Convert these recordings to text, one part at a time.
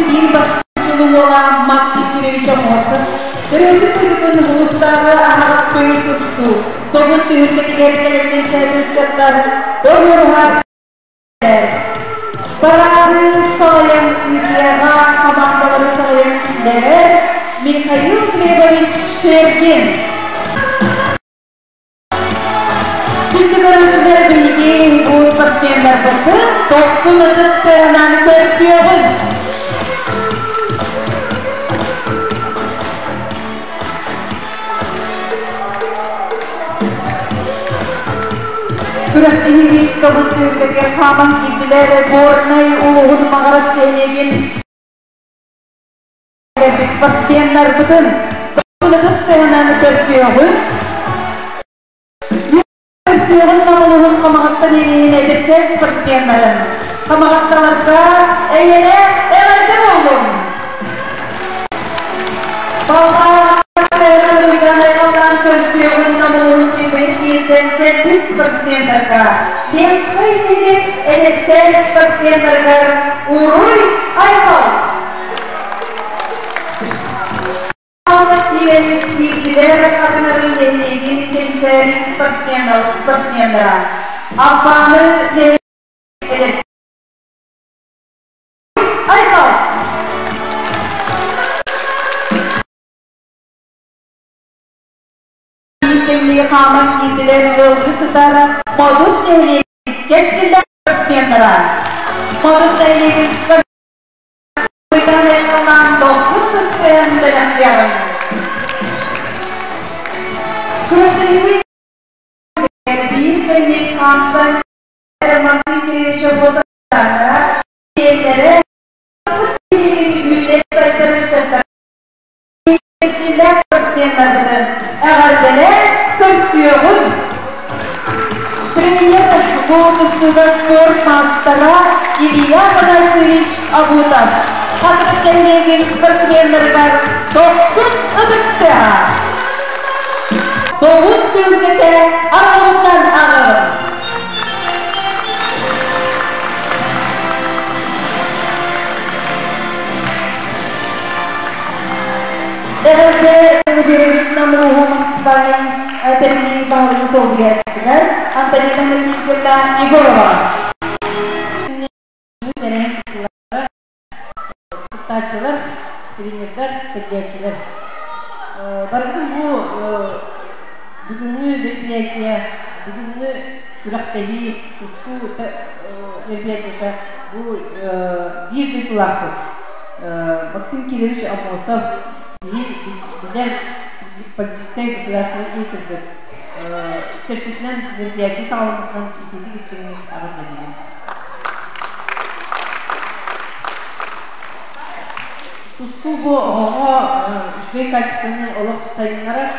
Биир бастыҥ уола Максим Кирович Аммосов төрөөбүт дойдутун улуустааҕы аһаҕас көҥүл тустуу тобун түһүлгэтигэр кэлэн кэнчээри ыччаттар тоҕуоруһар Параады салайан ыытыаҕа хамаандалары салайан киллэрэр Михаил Глебович Шергин. Күндү көрөөччүлэр, биһиги бу спортсменнарбытын дохсун ытыс тыаһынан көрсүөҕүҥ! Күрэхтэһиини тобун түһүлгэтигэр хааман киирдилэр Горнай улууһун Маҕарас нэһилиэгин спортсменнарбытын дохсун ытыс тыаһынан көрсүөҕүҥ! Көрсүөҕүн Намылыһын Хамаҕаттан ириэһин эдэркээн спортсменнарын Хамаҕатталарга эйэлээх эҕэрдэ буоллун! Баллаан көрсүөҕүн Намылыһын киинтэн кэлбит спортсменнарга Ленскэй нэһилиэк эдэркээн спортсменнарыгар уруй айхал! Киирэн киирдилэр хатынары нэһилиэгин кэнчээри спортсменнара. Аппааны Айхал! Кэмниги хааман киирдилэр ыаллыы сытар Модут нэһилиэгин кэскиллээх спортсменнара. Модут нэһилиэгин Дохсун тыстыһан бэлэхтиэҕиҥ. Күрэхтэһии биир кэнник хаамсан Максим Кириллович сиэннэрэ үүнэр сайдар ыччаттар кэскиллээх спортсменнарбытын эҕэрдэлээн көрсүөҕүҥ! Тренер бу тустууга спорт маастара Илья Афанасьевич Абутов Хатырык нэһилиэгин спортсменнарыгар дохсун ытыстыаҕа! Добун түһүлгэтэ арҕабытынан аҕыҥ! Эҕэрдэ биэрэбит Намрууһа муниципальнай тэриллии баһылыгын солбуйааччытыгар Антонина Никитина Егорова. Кыттааччылар, тренердэр, тэрийээччилэр. Барыгытын бу бүгүҥҥү мероприятие, бүгүҥҥү күрэхтэһии, тустуу мероприятиета бу биир дойдулаахпыт Максим Кирович Аммосов биһи билэр политическай государственный ыытыллыбыт чэрчитинэн мероприятие саҕаламмытынан итиитик истиҥник эҕэрдэлиибин. Тустуу бу оҕоҕо үчүгэй качествоны олох сайыннарар.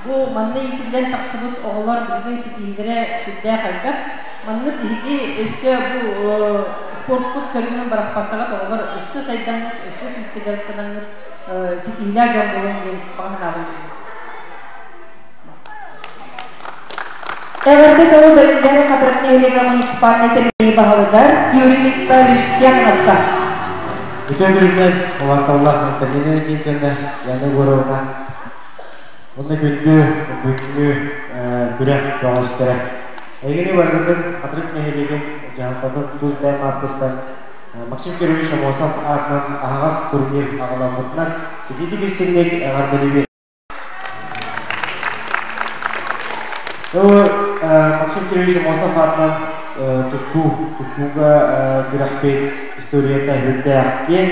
Бу манна иитиллэн тахсыбыт оҕолор билигин ситиһиилэрэ сүрдээх элбэх. Маннык иһиги өссө бу спорткут көрүҥүн бырахпаккаҕыт оҕолор өссө сайдаҥҥыт, өссө күүскэ дьарыктанаҥҥыт ситиһиилээх дьон буолуҥ диэн баҕа санаабын Эҕэрдэ тылы бэриллэр Хатырык нэһилиэгэ муниципальнай тэриллии баһылыгар Юрий Мечтаевич Дьяконовка. Үтүө күнүнэн убаастабыллаах Антонина Никитина, Яна Егоровна уонна күндү бүгүҥҥү күрэх бөҕөстөрө. Эйигини барыгытын Хатырык нэһилиэгин дьаһалтатын тус бэйэм ааппыттан Максим Кирович Аммосов аатынан аһаҕас турнир аҕаламмытынан итиитик истиҥник эҕэрдэлиибин. Максим Кирович Аммосов аатынан тустуу, тустууга күрэхпит историята сүрдээх киэҥ.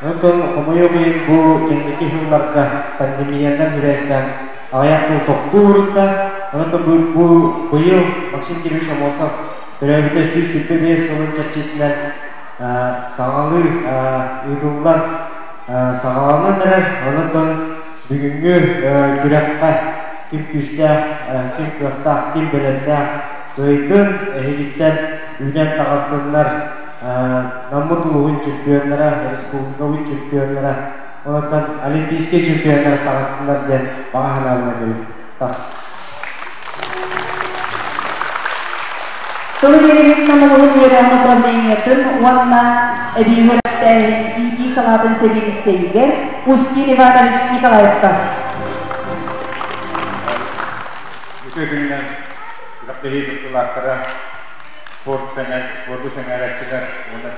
Онтон хомойуох иһин бу кэнники сылларга пандемиянан сибээстээн аҕыйах сыл тохтуу сырытта. Онтон бу быйыл Максим Кирович Аммосов төрөөбүтэ 125 сылын чэрчитинэн саҥалыы ыытыллан саҕаланан эрэр. Онон бүгүҥҥү күрэххэ ким күүстээх, ким кыахтаах, ким бэлэмнээх кыайдын, эһигиттэн үүнэн таҕыстыннар Наммыт улууһун чемпионнара, республикабыт чемпионнара, онтон олимпийскай чемпионнар таҕыстыннар диэн баҕа санаабын этэбин. Тылы биэрэбит Намылыһын үөрэҕин управлениетын уонна эбии үөрэхтээһин иитии салаатын сэбиэдиссэйигэр Устин Иванович Николаевка. Үтүө күнүнэн күрэхтэһии кыттыылаахтара, спорт спорду сэҥээрээччилэр уонна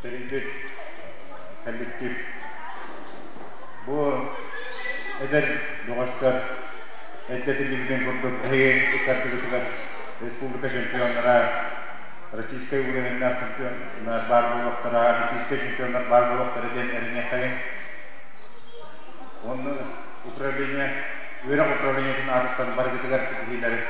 тэрийбит коллектив. Бу эдэр бөҕөстөр эрдэ этиллибитин курдук эһиги ыккардыгытыгар республика чемпионнара, российскай уровеннаах чемпионнар баар буолуохтара, олимпийскай чемпионнар баар буолуохтара диэн эрэниэххэйиҥ. Уонна управление, үөрэх управлениетын аатыттан барыгытыгар ситиһиилэри.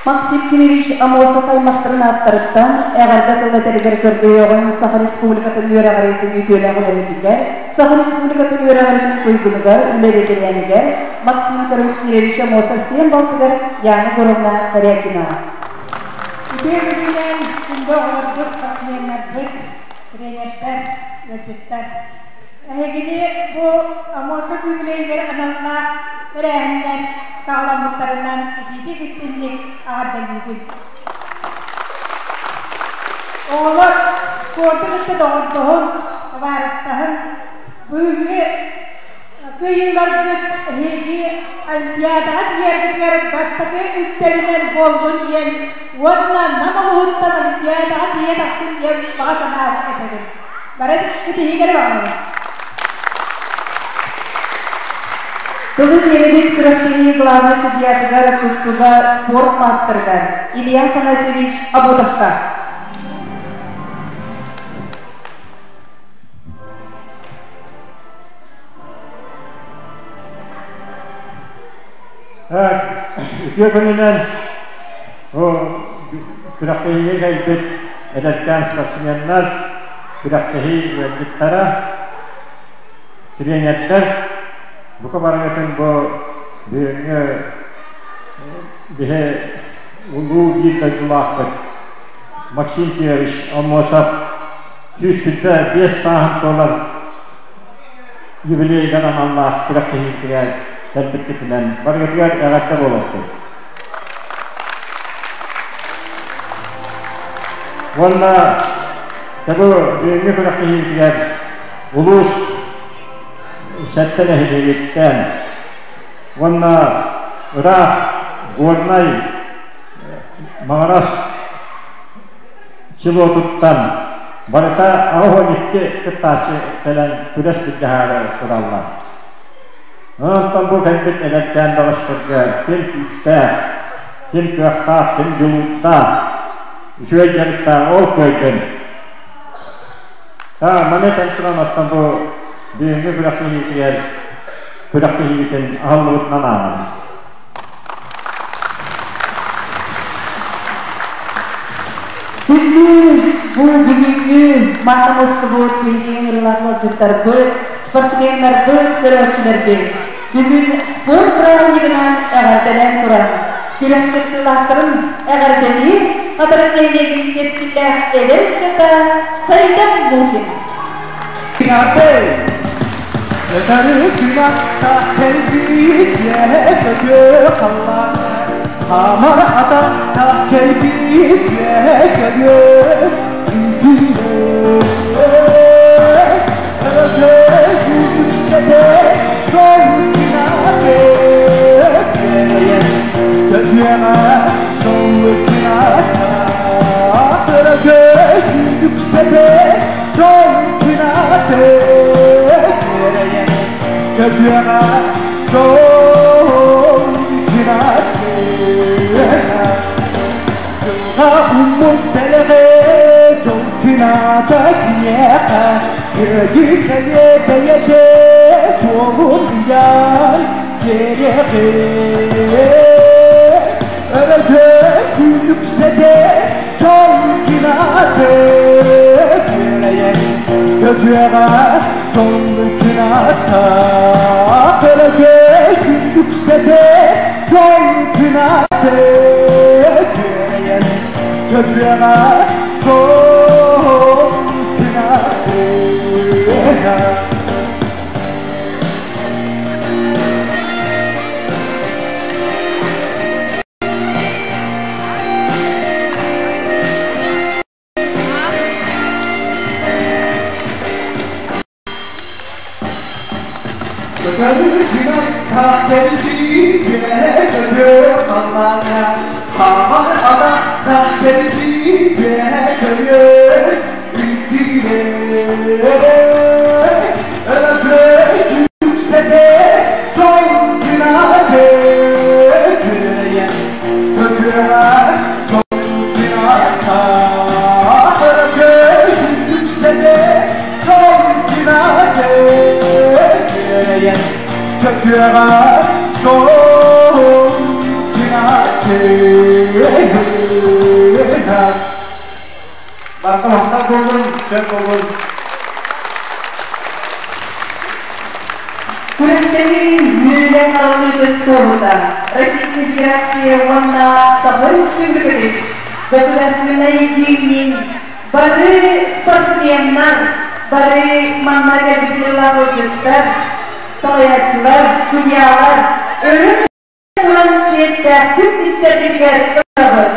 Максим Кириллович Амосов аймахтарын ааттарыттан эҕэрдэ тыл этэригэр көрдөһүөҕүҥ Саха Республикатын үөрэҕириитин үтүөлээх үлэһитигэр, Саха Республикатын үөрэҕириитин туйгунугар, үлэ бэтэрээнигэр Максим Кирович Амосов сиэн балтыгар Яна Егоровна Корякина. Үтүө күнүнэн күндү оҕолорбут, спортсменнарбыт, тренердэр, ыалдьыттар. Эһигини бу Амосов юбилейыгар аналлаах тэрээһиннэр саҕаламмыттарынан итиитик истинник эҕэрдэлиибин. Оҕолор спорду кытта доҕордоһун, табаарыстаһын, бүгүҥҥү кыайыыларгыт эһиги Олимпиадаҕа тиийэргитигэр бастакы үктэлинэн буоллун диэн уонна Нам улууһуттан Олимпиадаҕа тиийэ тахсын диэн баҕа санаа этэбин. Бары ситиһиилэри баҕарабын. Тылы биэрэбит күрэхтэһии главнай судьуйатыгар тустууга спорт маастарыгар Илья Афанасьевич Абутовка. Үтүө күнүнэн күрэхтэһиигэ кэлбит эдэркээн спортсменнар, күрэхтэһии ыалдьыттара, тренердэр бука барыгытын бу бүгүҥҥү биһи улуу биир дойдулаахпыт Максим Кирович Аммосов 125 сааһын туолар юбилейыгар аналлаах күрэхтэһиитигэр кэлбиккитинэн барыгытыгар эҕэрдэ буолуохтун. Уонна бу бүгүҥҥү күрэхтэһиитигэр улуус сэттэ нэһилиэгиттэн уонна ыраах Горнай Маҥырас селотуттан барыта 82 кыттааччы кэлэн күрэс былдьаһаары тураллар. Онтон бу кэлбит эдэркээн бөҕөстөргө ким күүстээх, ким кыахтаах, ким дьулуурдаах, үчүгэй дьарыктаах ол кыайдын. Маны этэн туран оттон бу бүгүҥҥү күрэхтэһиитигэр күрэхтэһиибитин аһыллыбытынан ааҕабын. Күндү бу бүгүҥҥү манна мустубут биһиги ыҥырыылаах ыалдьыттарбыт, спортсменнарбыт, көрөөччүлэрбит бүгүн спорт бырааһынньыгынан эҕэрдэлээн туран, күрэх кыттыылаахтарын эҕэрдэлиир Хатырык нэһилиэгин кэскиллээх эдэр ыччата Сайдам Мухин. Ötörü günahta kelbit kökü kallar Hamar atakta kelbit kökü Üzüle Öte gülümsete Tolkinate Köküme Tolkinate Öte gülümsete Tolkinate Köküme Tolkinate Umut Tolkinate Kinyaka Köyü beyete Solun yan Gereği Öte gülümsete Tolkinate Köküme Tolkinate Öte gülümsete Tolkinate Köküme Tolkinate Күрэхтэһии үөрэх арыллыытын туоһута Российскай Федерация уонна Саха Республикатын государственнай гимнин бары спортсменнар, бары манна кэлбит ыаллаах ыалдьыттар, салайааччылар, судьялар өрө туран чиэстээхтик истэргитигэр ыҥырабыт.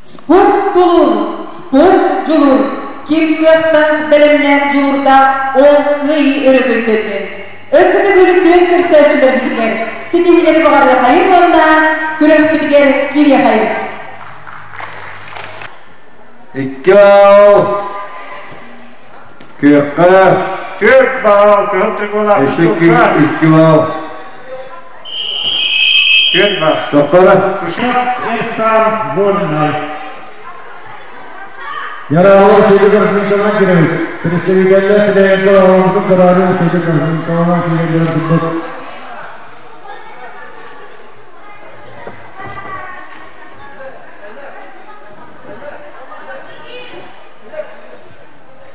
Спорт тулур, спорт дьулур, ким кыахтаах бэлэмнээх дьулурдаах ол кыайыы өрөгөйдөннүн. Өссө төгүл күөн көрсөөччүлэрбитигэр ситиһиилэри баҕарыахайын уонна күрэхпитигэр киириэхэйин. Икки баал күөххэ. Түөрт баал кыһыл триколаах. Өссө икки баал. Түөрт баал. Тохтора. Эрсан Вольнай. Ярослав Сергеевич кирэбит. Представителлэр Федеренко оҕолорбутун көрөөрү Сергеевич киирэн турбут.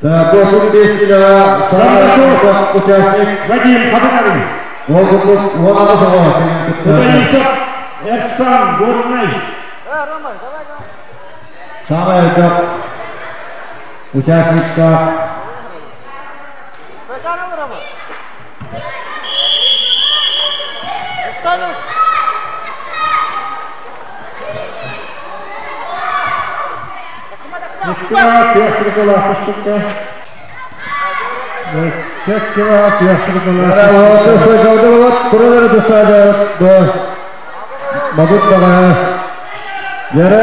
Так, 35 силаҕа саҥа участник Вадим Хабарович. Ол курдук 16 оҕо Борисов Эрсан Горнай. Самай элбэх участниктаах Иккилаа пиэхтирикалаах кустукка. Кэккилаа пиэхтирикалаах. Мабут баҕа. Yara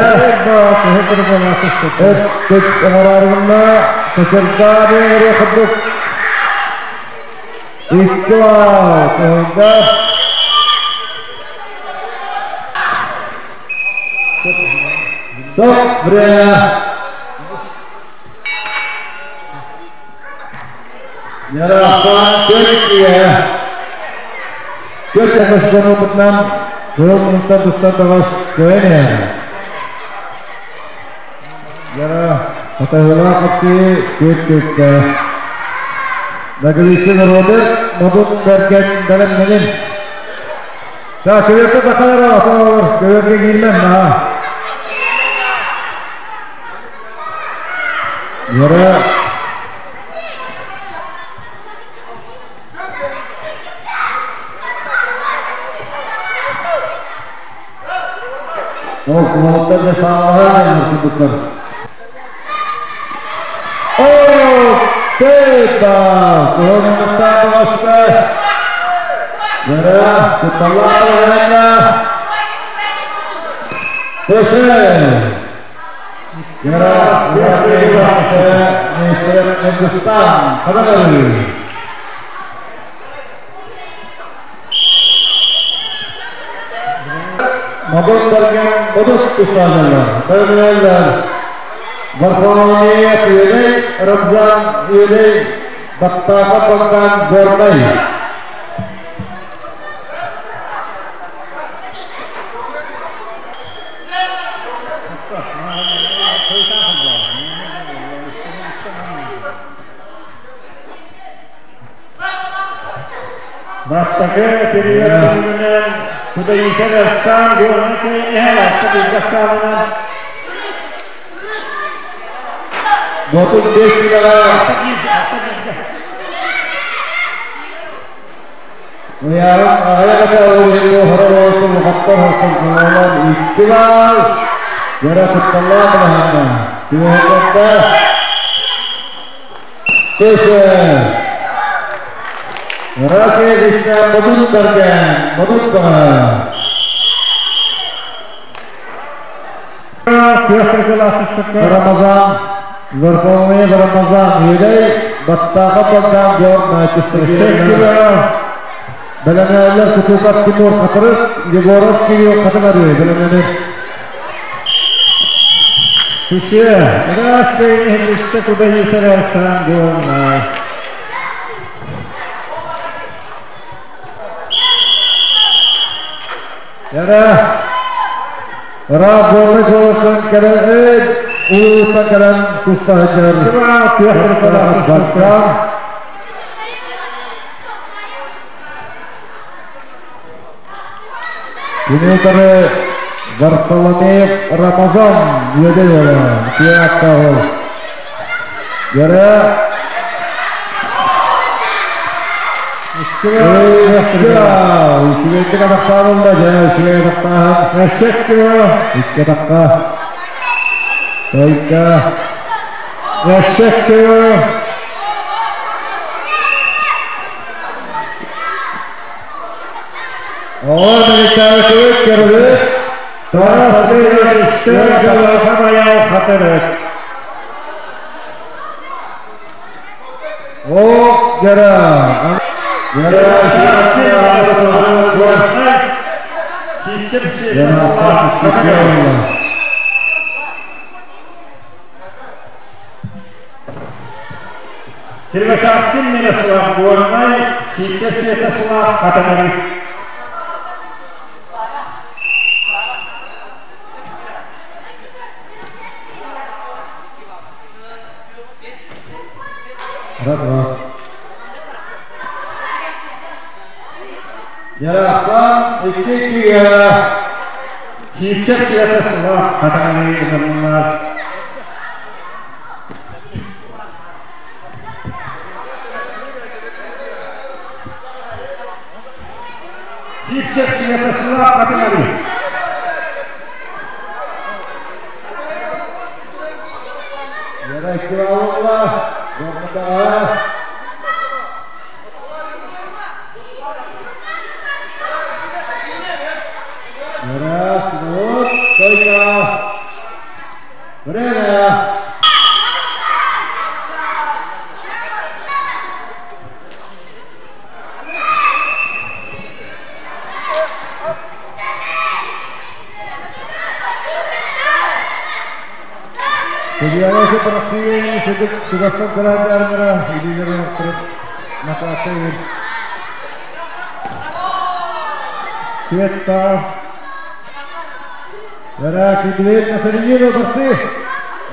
Öttük оҥорорунна Көтөрдааны курдук 2 балл кыһылга. Стоп, время. Ярасан Türkiye. Türkiye Başkanı Kıl Muhtar Dustantavas Köene. Yara Fatahullah Kapsi Türkiye. Nagavisi Robert Modun Bergen Dalam Menin. Ta köyörte bakalar olur. Köyörte girmem ha. Yara Ол кумалыктар да саалаһа курдуктар. О, Тета! Куһуннуктаабаҕаста. Yara кутталлаах Көшө. Yara Ясы Несер Hindistan. Kadarı. Модун Берген Модус Тусажалар. Бөлмелер. Варфоломеев Юлей, Рамзан Юлей, Баттаха Богдан Горнай. Бастакы период Кудайышар Арсан Горнай кыйын атты билгасамынан 35 килоға. Уярым ағая олы хорор мухаттар хакын кулалар 2 балл. Яра кутталла маханна. Түһәндә. Көшө. Расы Висна Модун Берген, Модун Бага. Рамазан, Варфоломеев Рамазан, Юлей, Баттаха Богдан, Горнай, Түссәккілі. Беләнәләр Кутуков Тимур Катырык, Егоров Кирилл Катымары, Беләнәләр. Түшө. Расы Висна Кудайышар Арсан Горнай. Yara Ra Gornay Golsun Keren Utan Keren Tusahajar. Bakram. Ini tare Bartolomev Ramazan Yedeyeva Tiap tahun. Yara Үчүгэйдик атахтаанылла, дьэ, үчүгэй атахтааһын. Икки атахха. Тойка. Оҕо мэликтээҕи күбүт көрүлү. О, яра. Яра, Кирбашаттын Мирослав Горнай, Ситсев Святослав Катамары. Раз, раз. Ярахсан, икки иккиге. Ситсев Святослав Катамары ынырылар. Ситсев Святослав Катамары. Яра икки алла. Горнатаға. Яра, сынуыт, тойка. Көбүөрэ Россия сөдүк тугастан кыраажаарнара илиилерин оттырып накааттайыр. Петта. Яра кидвет на середину борцы.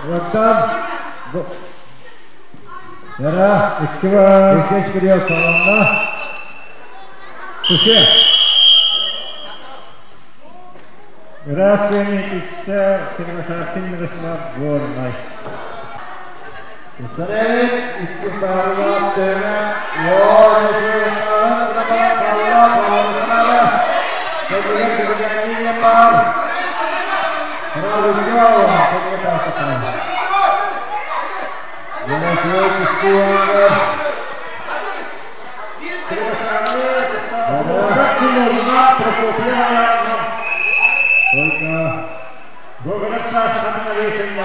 Вартан. Яра Иккива. Иккис период саланна. Туше. Грациями иккисте Кирмашакин Мирослав Горнай. Саревит икки саарылаах төмө уон Только Гоголев Саша Хатаналисин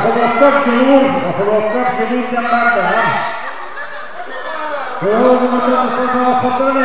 Холосток Тимур, Холосток Тимур Jambarda. Холосток Тимур Jambarda.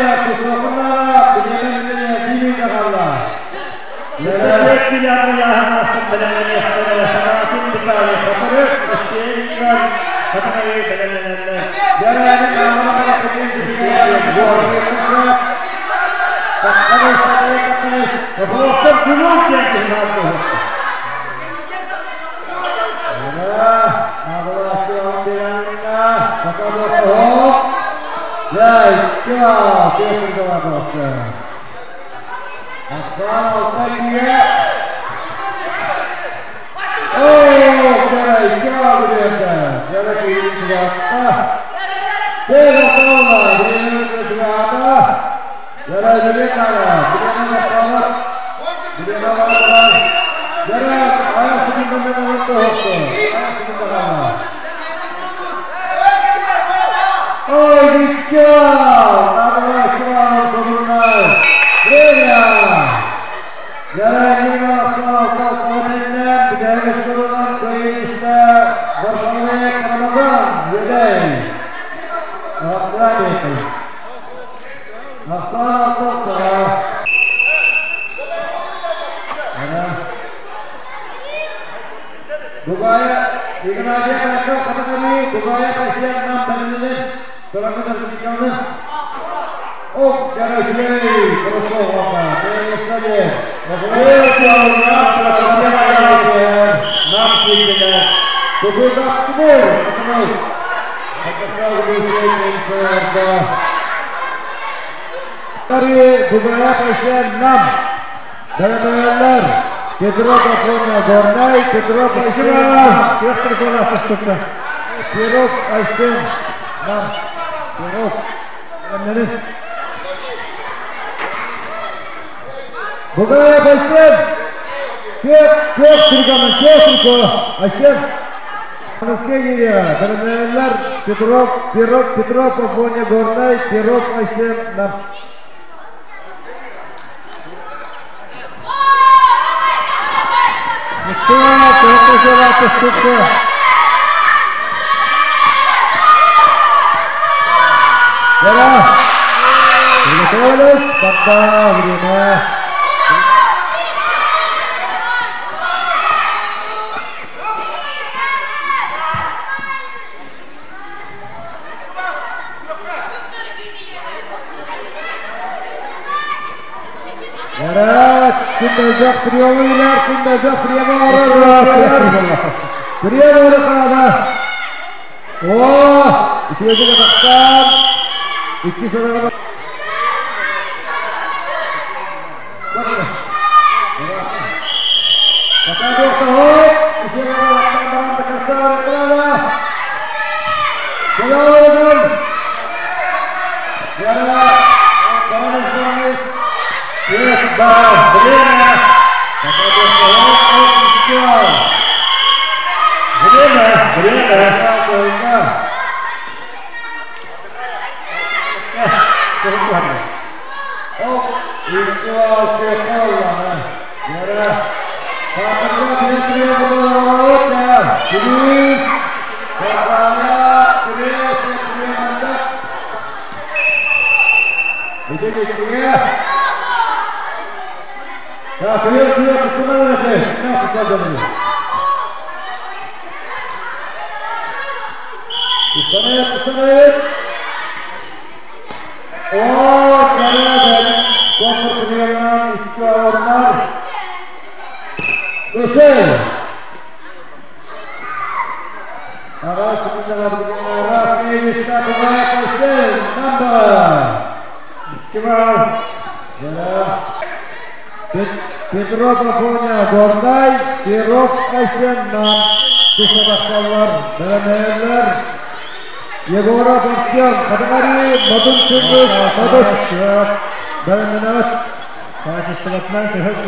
Пирог Айсен Нам. Пирог. Бугаев Айсен. Пек, Пек, Петрика, Айсен. Анастасия, Карамеллер, Петров, Пирог, Петров, Афоня, Горнай, Пирог, Айсен, Нам. Никто, кто Яра! Приготовились, тогда время. Яра! Күндәжақ приемыйлар, күндәжақ приемы Приемы қалады. О! Үтезігі тақтан. İki sıra Время, Көйөр көйөр тустунан эрэ тустан Тустан тустан. О, Карабен, контр приемнан икки орнар. Өсел. Раз раз number. Кимал. Петров Афоня Горнай, Перов Айсен Нам. Тусабақсалар, Бәләмәлер. Егоров Артем, Кадымари, Мадун Чунгус, Мадун. Бәләмәнат. Качествотынан көһөк.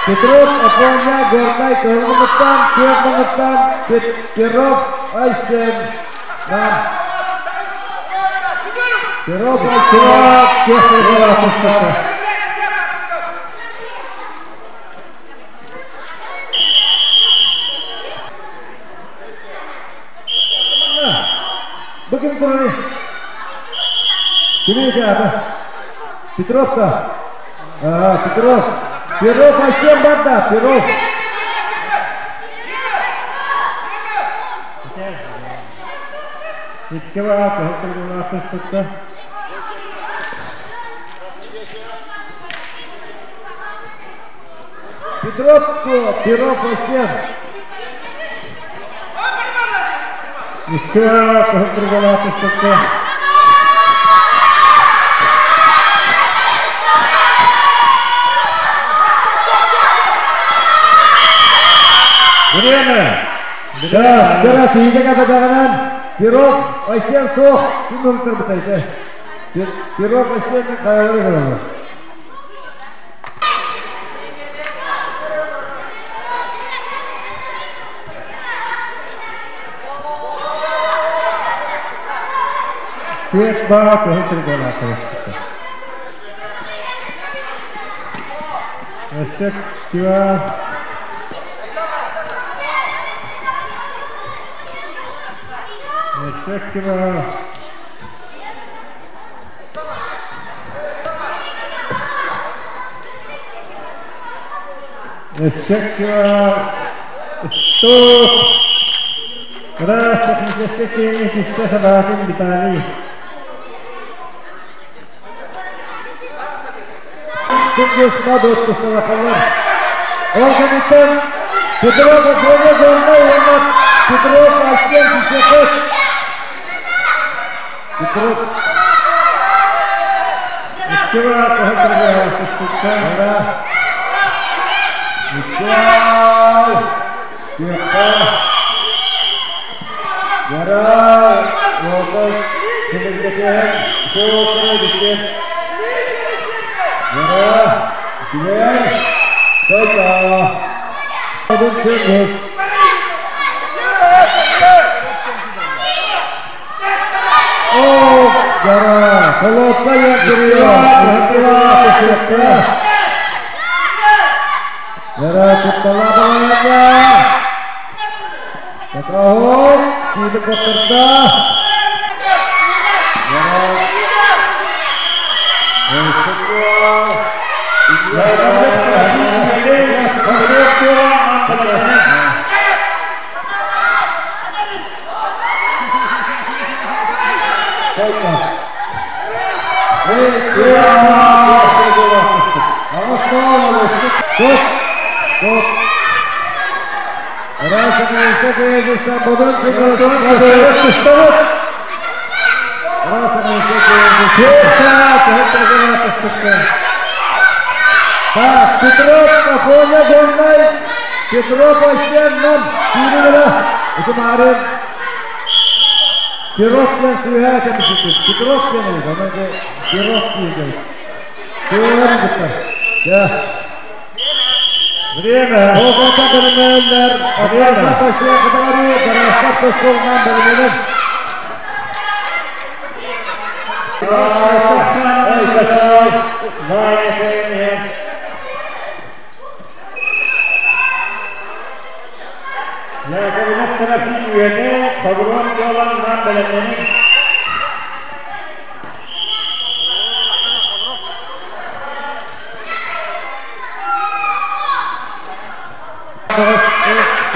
Петров Афоня Горнай, Кылгымыттан, Кылгымыттан, Перов Айсен Нам. Перов Айсен, Кехтер. Бүгін тұры. Кім это? Петровка. А, Петров. Перов Айсен барда, Перов. Икки баа көһөк тустта. Петров, Перов Айсен. Икки баа көһөк тустта. Время. Да, да, тиге кадаган. Перов Айсен соқ. Ким өлтір бітайды? Перов Айсен қайғыры көреді. Төрт баа көһөк тустта. Өссөк кива. Өссөк кива. Өссөк кива. Стоп. Раз, технический, Сабатын Виталий. Чунгус Мадут тусталақалар. Органиттан Петров Афоня Горнай, онна Петров Айсен Кишекос. Петров. Икки баа көһөк тустта. Ара. Мичал. Кепа. Яра. Ота. Кемегдекен. Соқыры диккен. Яра. Киген. Сойка. Мадун Чунгус. О, Яра. Холодка яндырıyor. Яндырıyor. Яра туттала балаянда. Петров. Киді көтірді. Яра. Так, Петров, Афоня, Горнай, Петров, Айсен, Нам, Кирилла, это Марин. Петров, Связь, Петров, Петров, Петров, Да. Время. Оғата білмелер, Время. Яковлев tarafı üyede Kavron Yolan'dan belediyenin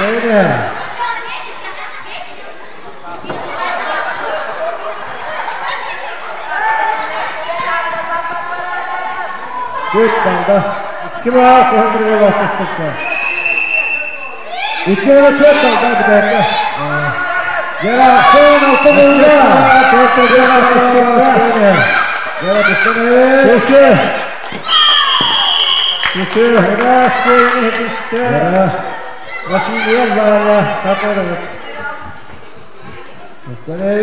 Тренер. Күт балда. 2 баа көһөндүргэ бастыстыкка. 2 баа 4 балда битәрді. Яра сон алты болда. Төрт балда. Яра түстene. Көші. Көші. Яра көші. Яра. Василий Валя. Катаров. Түстene.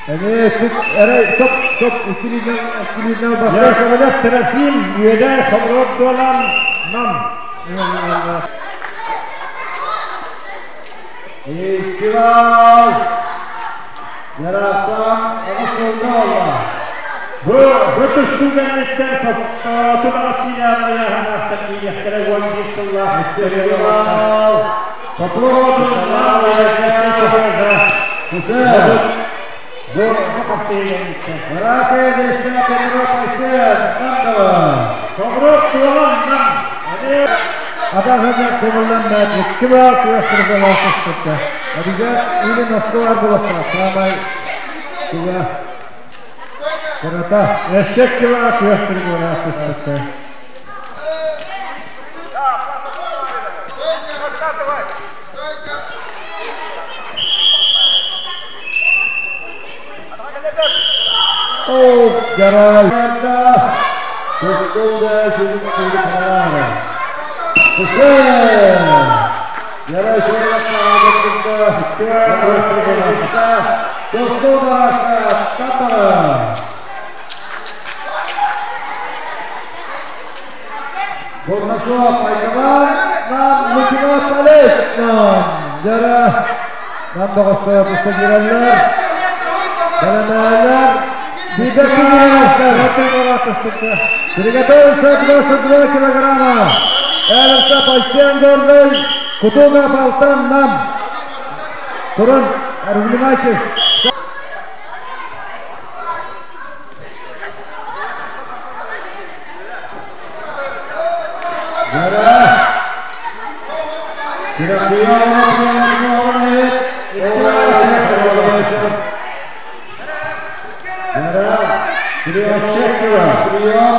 Топ, топ, икилинен басар. Яковлев Трофим, Үедар, Хомрот Долан, Нам. 2 бал. Яраксан, ағыс oldu. Бу түссүгәнлектән тутагасыяны яһанахтан ияхтара уан бир сылла. 2 бал. Попробуй. Хусен. Бу хапсыянлектән. Расы Десне Петров Айсен. Намдова. Хомрот Долан Нам. Атағына көңілден 2 бал күрәстірге лақыстықта. Әдіге үйді ноқсылар болақта. Самай туға. Қырата. Эшек кива күрәстірге лақыстықта. О, жарай. Көстілді, жүзін қарары. Хусен. Ярай шойлатма алдырдыңды. Достода аша Татара. Бурнашов Айгаван, нам Лукинов Олег. Нам Жара. Нам бағасы Мустагираллар. Баламалар. Приготовиться 22 килограмма. Эльса Пайсен Горный, Кутуга Балтан нам. Туран, разнимайтесь. Жара. Жара. Прием. Прием.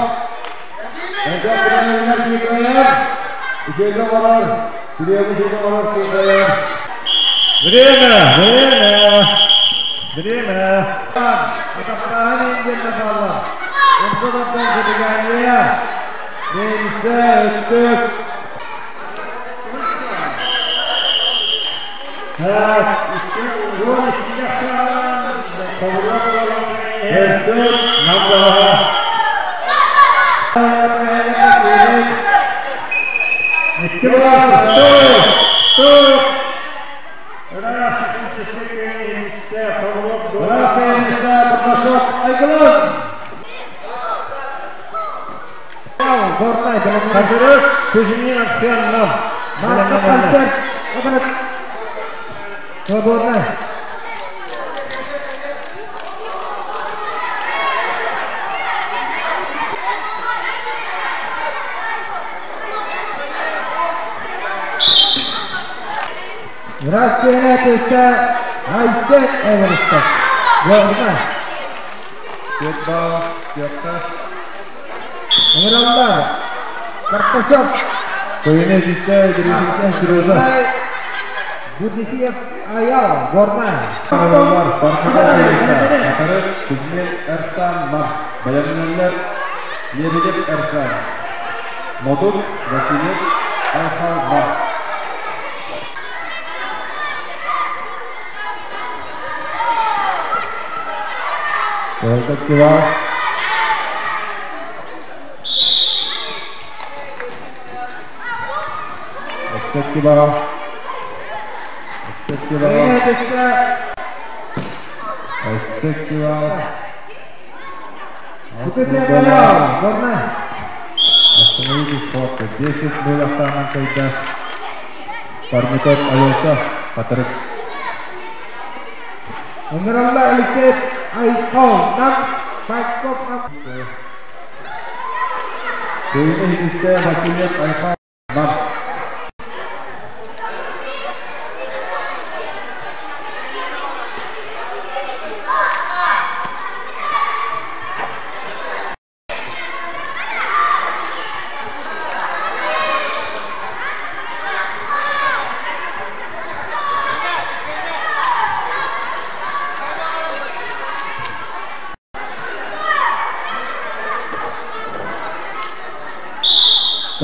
Время, время, время. Свободно. Россия төсә Айсен Эверстов. Горна. Кетба, Кетта. Миралдар. Карташов. Көйіне жетсе, жүргізген Фируза. Будисиев Аял. Горна. Аралар, Бархана Фируза. Қатары Кузьмин Эрсан Мар. Баянлылар Лебедев Эрсан. Модут Василев Айхал Мар. Төртөк кило. Өттөк кило. Өттөк кило. Өттөк кило. Остановите сотка. 10 0 автоман кайда. Пармитов Айоса. Патрик. Өміралла Алексеев Айқол. Нам Байков. Көйіне Хидисте Василев Айхал Мар.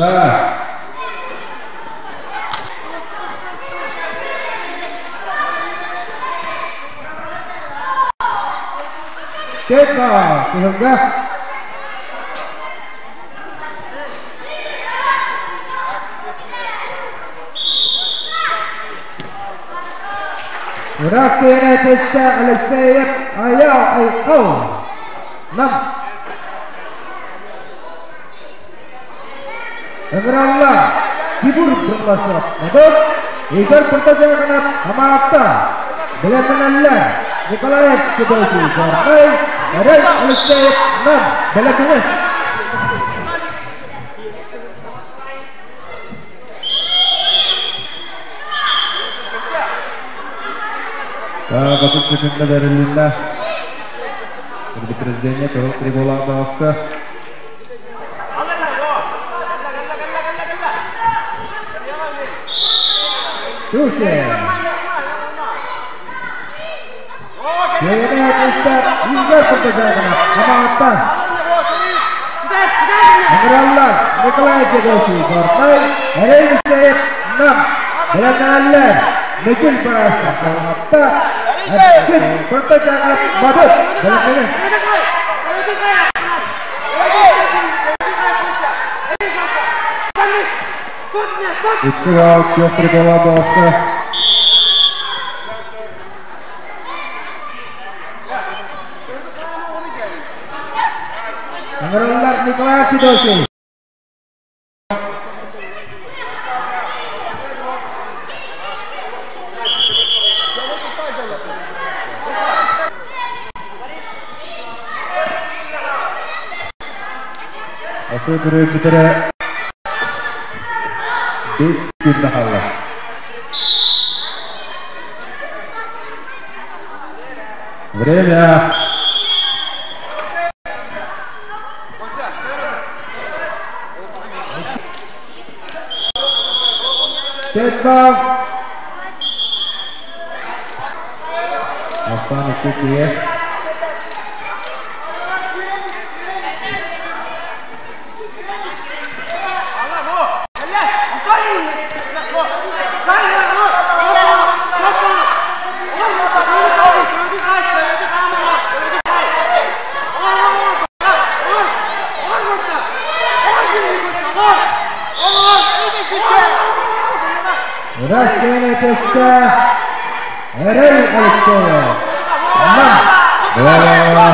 Да. Тека, кыһылга. Ракена тесте Алексеев Аял Айқал. Нам. Ыҥыраллар. Тимур Бурмасов. Модот. Игорь Протожанов Хамаатта. Билэтинэллэр. Николаев Федосий Горнай. Эрэл Алексеев Нам. Билэтинес. Так, 30 секунда берилинде. Предупреждение, кызыл трибула дауысы. Туше. Кене тесте Игорь Протожанов Хамаатта. Ыҥыраллар. Николай Федосий Горнай. Эрэл Алексеев Нам. Билэтинэллэр. Микил Барасов Хамаатта. Эркин Протожанов Модот. Билэтинес. 2 балл, көх трибула дауысы. Ыҥыраллар Николай Федосий. Осы бүрі 5 секунда қалды. Время. 5 балл. Аслан Кукиев. Рашкене тесте Эрэл Алексеев. Нам. Браво.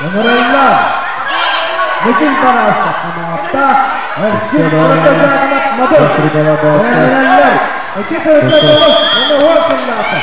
Ыҥыраллар. Микил Барасов Хамаатта. Эркин Протожанов Модот. Көх трибула дауысы. Билэтинэллэр. Эки кыргыздар оны уотуннаата.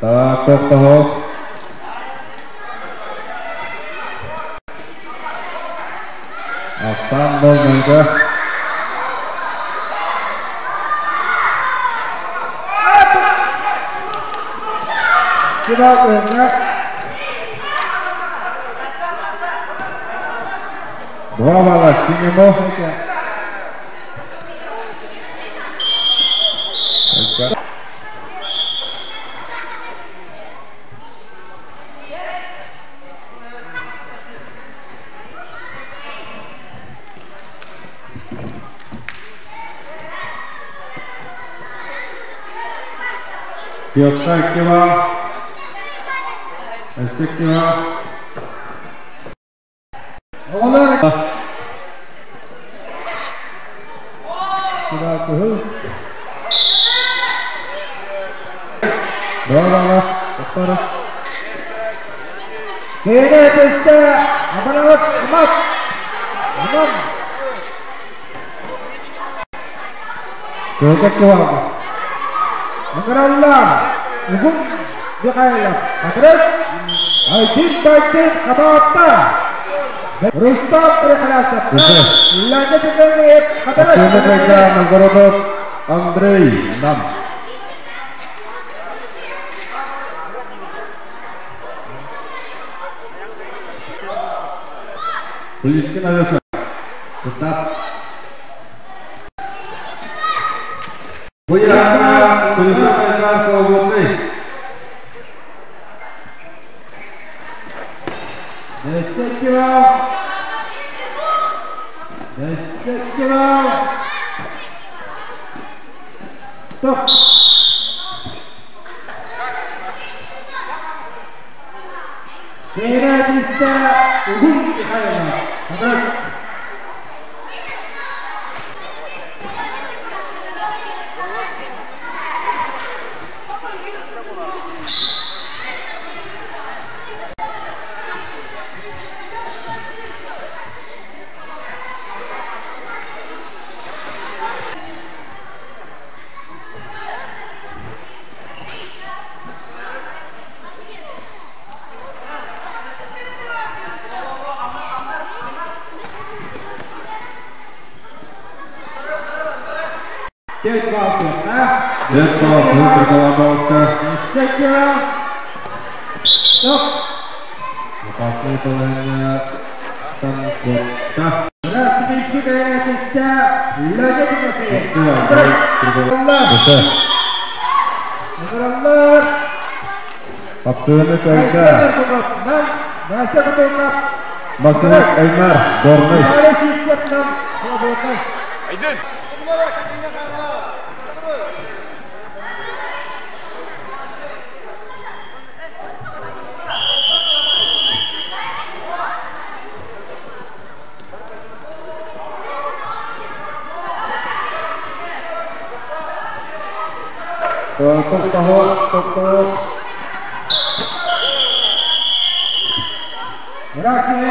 Так, тоқтоғыл. Асан 0-0-га. Кибал кыһыҥҥа. 2 балла синему. Петр кивал. Өссө кивал. Оҕолор. Кибал кыһыл. 2 балла. Тоқтары. Кене тесте Абанават Амат. Амам. Кылга кивал. Ыҥыраллар. Угун Михайлов. Патрик. Айдин Байтин Хамаатта. Рустам Прихлясов. Леонид Тимофеев. Хапсыыны Новгородов Андрей Нам. Куличкин Алеша. Кытаат. Буяна Куличкин свободный. Десять 10 кило. Стоп. Передиста Угун Михайловна. Хадырат. 5 баллов. 5 баллов. Выиграла 10 кило. Стоп. Опасный положение Танкотта. Здравствуйте, Леонид Тимофеев. Награлар. Хапсыыны көйдө. Максим Аймар, Горный. Айдын! Тоқтоо, тоқтоо. Здравствуйте,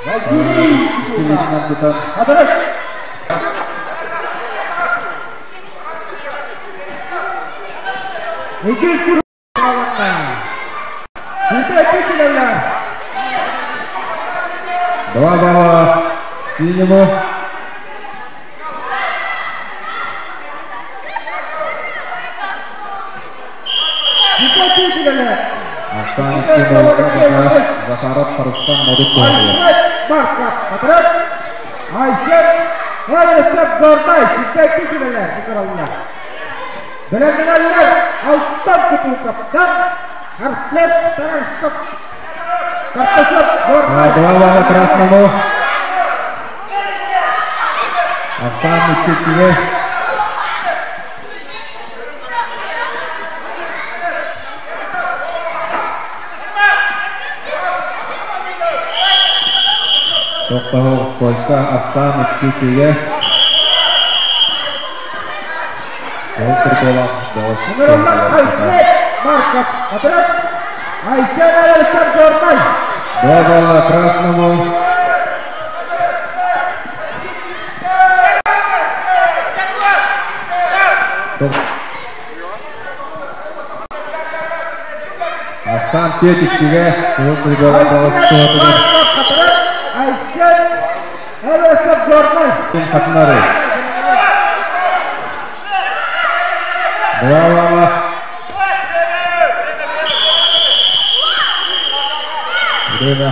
Василий. Килитинен Хадырат. Екі 2 балла синему. Астан пока Захаров Харыстан Модут туһугар. Марков, Хадырат. Айшет, Айшет Гордай, Ситәки киләләр, Шукыралла. Беләнәләр, Алтан Кутукаптан, Арслет Тарасов, Карташов, Гордай. 2 балла красному. Астан иккиге. Тоқтоо Сойка Астан иккиге. Ол Турголак Нуралла Айшет Марков, Хадырат. Айшет Айшет Гордай. 2 балла красному. Астан 4-2-ге. Ол Турголак Марков, Хадырат. Айшет Айшет Гордай. Хатынары. 2 балла. Время.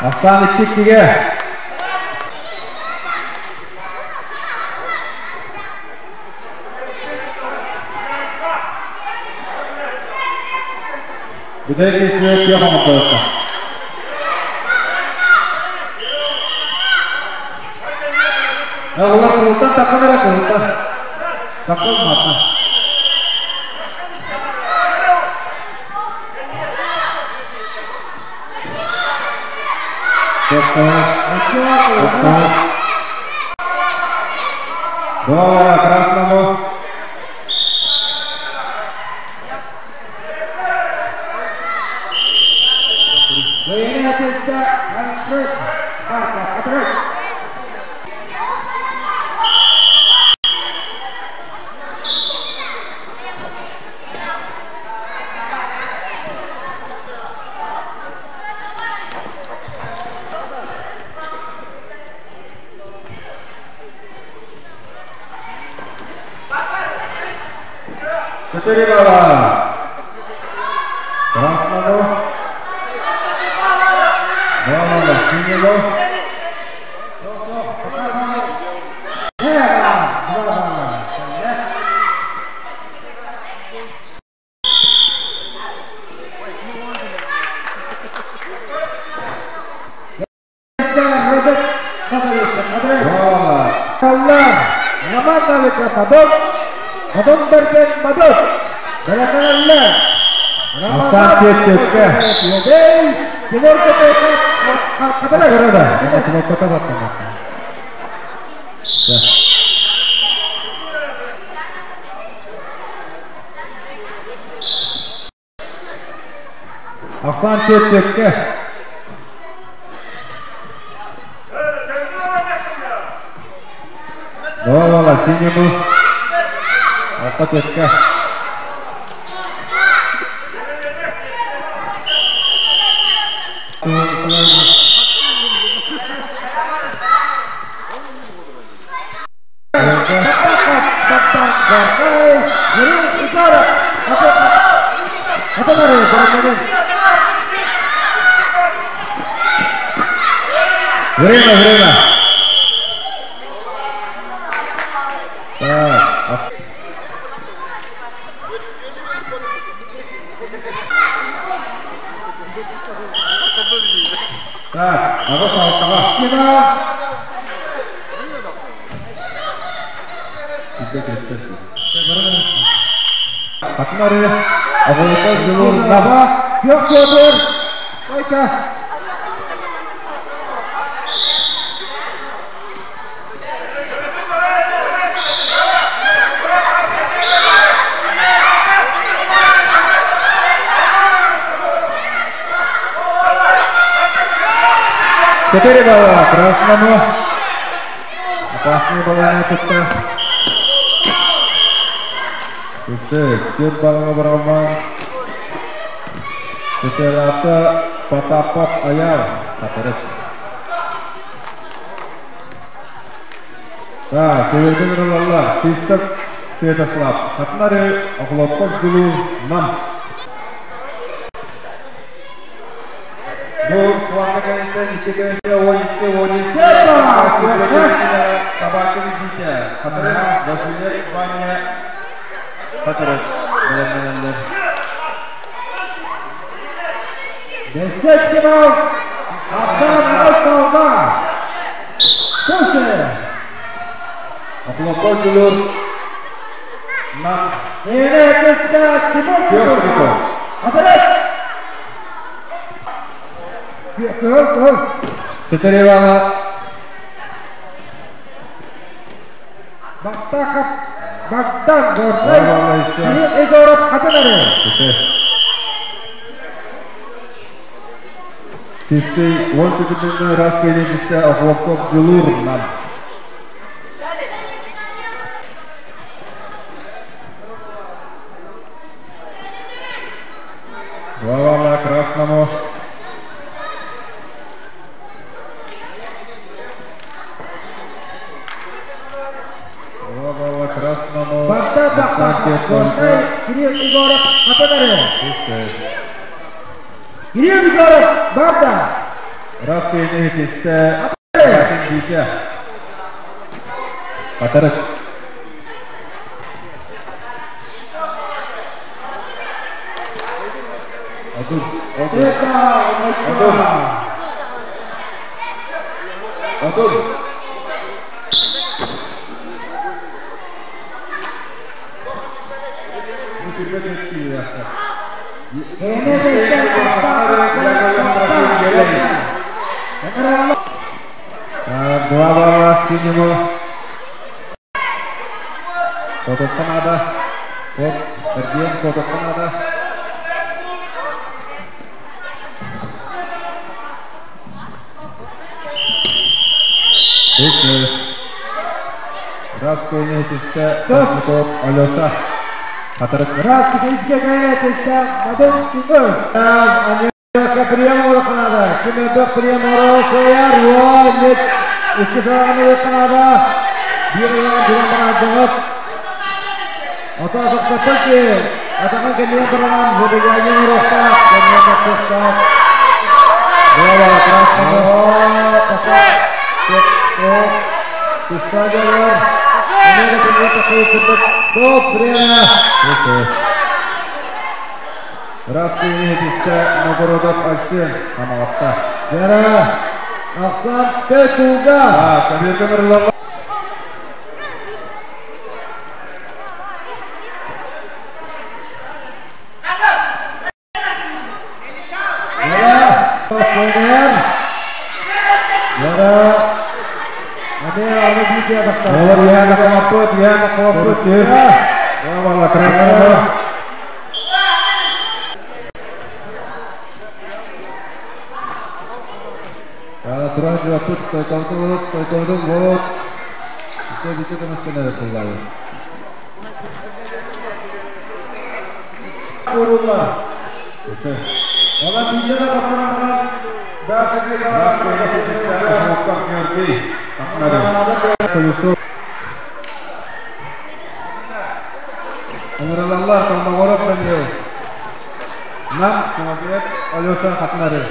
Астан 2-2-ге. Бүтэйки свет яхаматта. Олар кылтан таканара кылтан. Такылмата. Тоқтоо. Тоқтоо. 2 балла красному. Военный Альфред Марков, Хадырат. 4 балла. Красному. 2 балла синему. Ахсан төттөккө. Два синему. Алта төккө. Время, время. Так. Так, ага, ага. Атнары, Агылыта Жылур Yok Yodur. Bayka. 4 балла красному. Опасный баллы тут. Үстэ, 4 баллы баралман. Keselata Patapap Ayar. Katarek. Так, Северден Ролалла, Систак Святослав. Хатнары Охлопков Дулу Нам. Бу сванна кэнниттэн икки кэнниттэ 12 13 Собака Витя. Хатыры Василий Ваня. Хатыры. Билеменелер. Десятки балл. Абдан Алталда. Слушай. Охлопков Дулу Нам. Эне Тимур Тимур. Хатыры. Көр, көр. 4 балла. Бактакап Богдан Горный. Кирилл Егоров Хатынары. Тисей 18 раз келеңгісі Охлопков Дулур Нам. 2 балла красному. 2 балла красному. Богдан Горный. Кирилл Егоров Хатынары. Кирилл Егоров Богдан. Раз келеңгісі Витя. Хатыры. Адур. Адур. Адур. Так, 2 балла синему. Кототтан ада. Кот, Эрген кототтан ада. Раз сөйнетісі Топ Алеса. Хатырык. Раз сөйнетісі Мадон Тимур. Анека прием орақанада. Кімді прием орақаяр. Нет. Екі сағаны орақанада. Bir ayağın duran bana. Ата тоқтатты ки. Атақан кәнеен тұрған Жөдегәйін ұрықтақ. Кәнеен тоқтақ. Браво, красному. Туста gelер. Эмеге кәнеен тоқтау күндік. Топ время. Россия жетекші Новгородов Арсен Хамалатта. Жара. Ақсан Петулга. Кабирге Нұрланға. Жара. Көңір. Жара. Әме аны бүйте адақтар. Олар яна қамаппыт, яна қамаппыт. Браво, красному. Туран жуаппыт, сойкалды болот, сойкалды болот. Үсө бите көмөстөнөр кыллары. Korulla. Ola бүйте де қапыраған. Россия жетекші Хамалатта Георгий. Ыңырылалар Колмогоров Даниил. Нам Тимофеев Алеша Хатнары.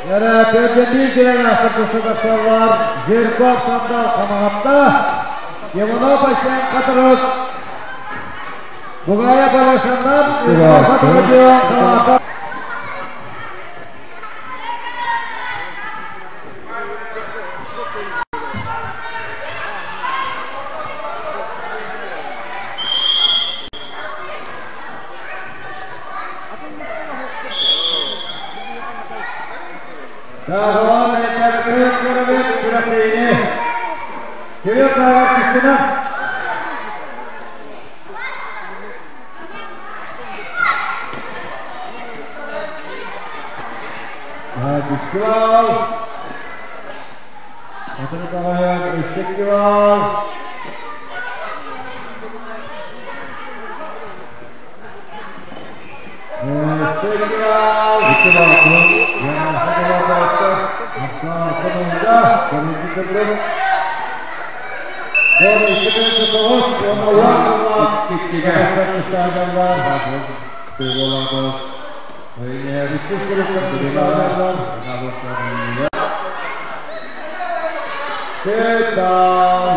Yara Perdemir gelen Asırdısı Jirkov Sandal Kamağapta. Yemunov Ayşen Katırık. Bugaya Balaşanlar. Katırık Kamağapta. Dağılan Mekâbekâ Kırıvit Kürefeyni. Kürek Dağıt Üstüne. Dikkival. Atını Dağıyan Eşekkival. Eşekkival. Dikkival kulun. Yana Hakala Aksan Kınında. Doğru 2009 Ona Ikkiге. Müsaadenler. Тыголамыз. Müsaadenler. Pedal.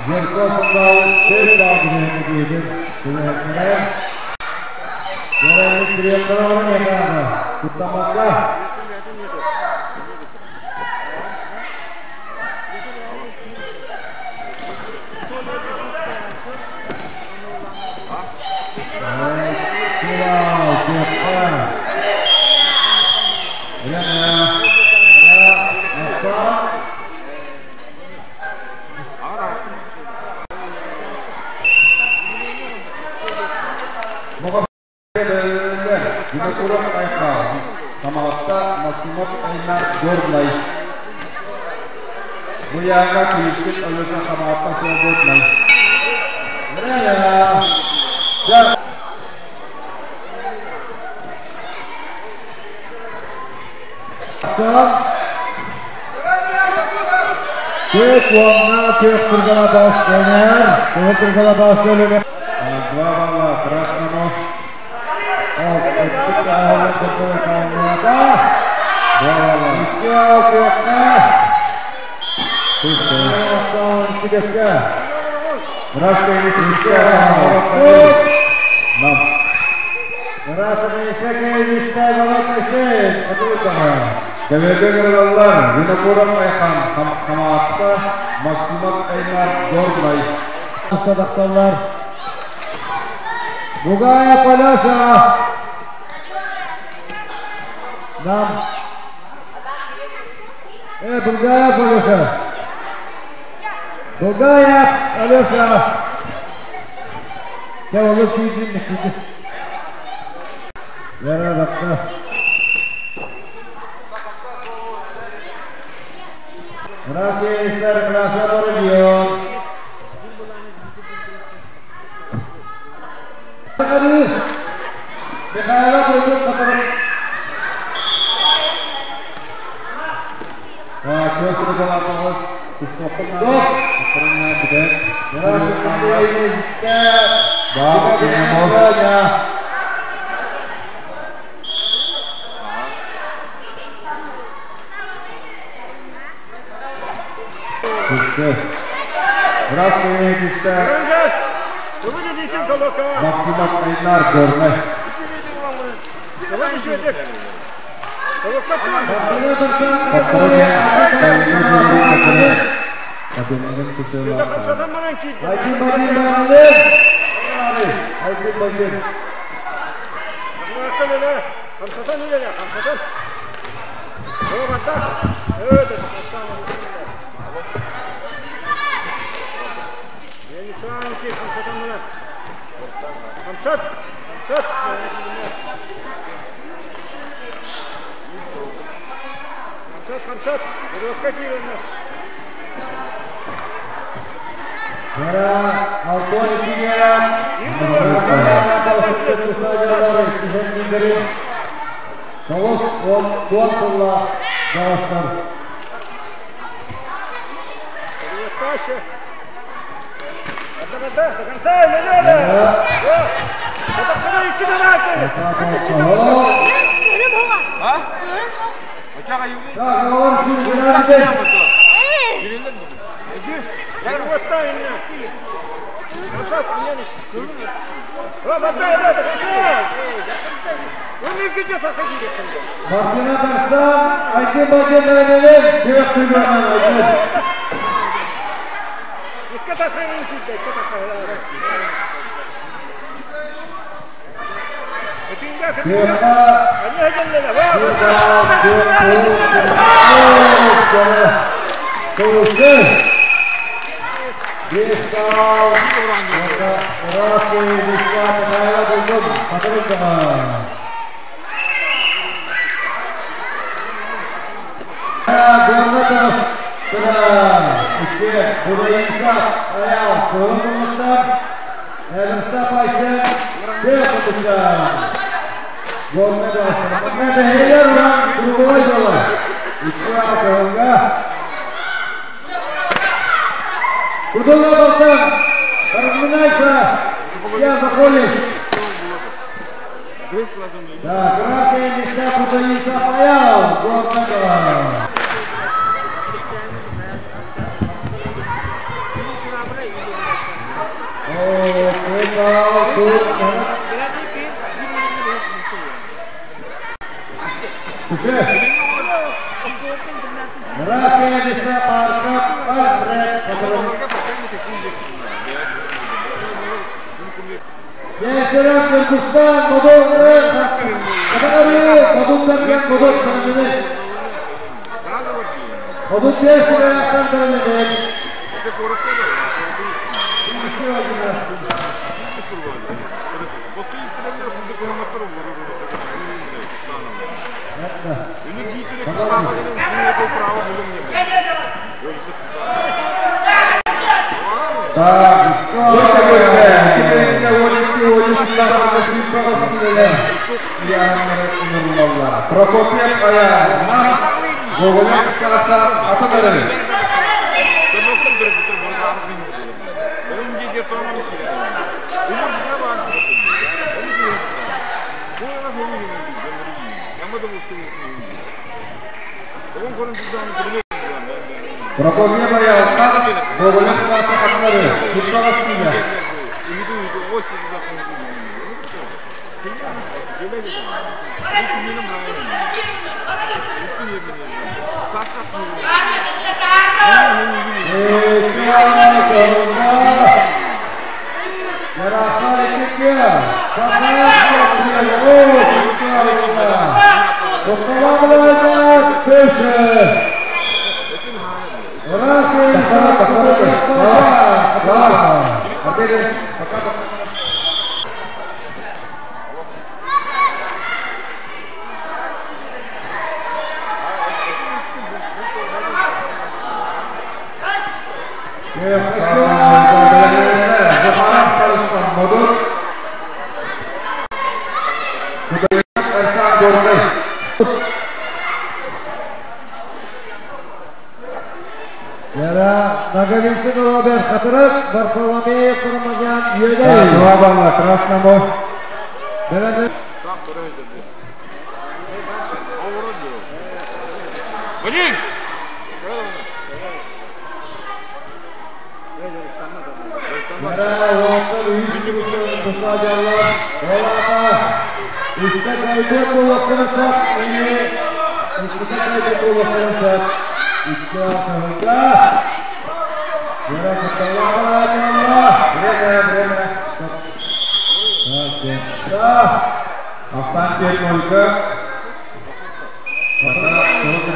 Zerkosundal pedal diye Görevli Triyanlar efendim. Kutlamakta. Evet, Kral, Kral. Elena. Aksan. Винокуров Айхал. Самалатта Максимов Айнар Горнай. Буяга Киевскин Алеша Самалатта Свободнай. Buraya. Gel. Aksan. Tek onla tek kırgala başlanır. Tek kırgala başlanır. Два балла красному. Два балла. Нам. Гавергералар Винокуров Айхан Хамаатта Максимов Айнар Горнай. Бугая Паляша. Нам. Бугаев Алеша. Бугаев Алеша. Gel oğlum kuyucun kuyucu. Yara bakta. Россия Краснодар регион. Михайлов Руйдун Катарын. Максимов Айнар Горный. Yara Nagavinsin Robert Хатырык, Варфоломей Курманян Юлей. Два балла красному. Блин! Yara Walker Yüzgürük'ün Mustacalar. Olata. Üste kaydı bu vakını sap. Üste kaydı bu vakını sap. İki atağında. Yara Kutala Allah. Время, время. Так, Асан Петмолька. Пока Петр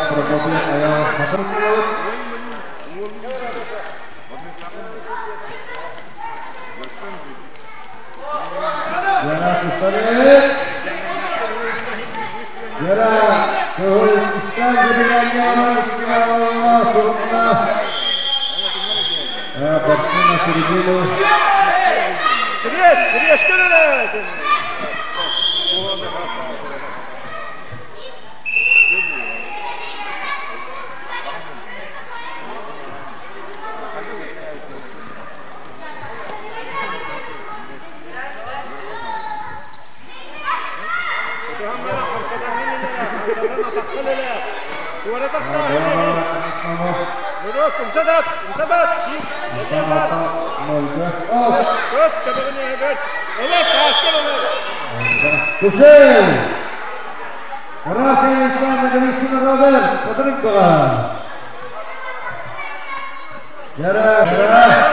Прокопьев Аял Хатыров. Yara Kutala. Yara Kıhıl İslam Gürgenyan Sorununa. Борцы на середину. Режь, режь, режь! Kuşey! Красный Ислам Нагависин Роберт, Хатырык bağa. Yara, yara.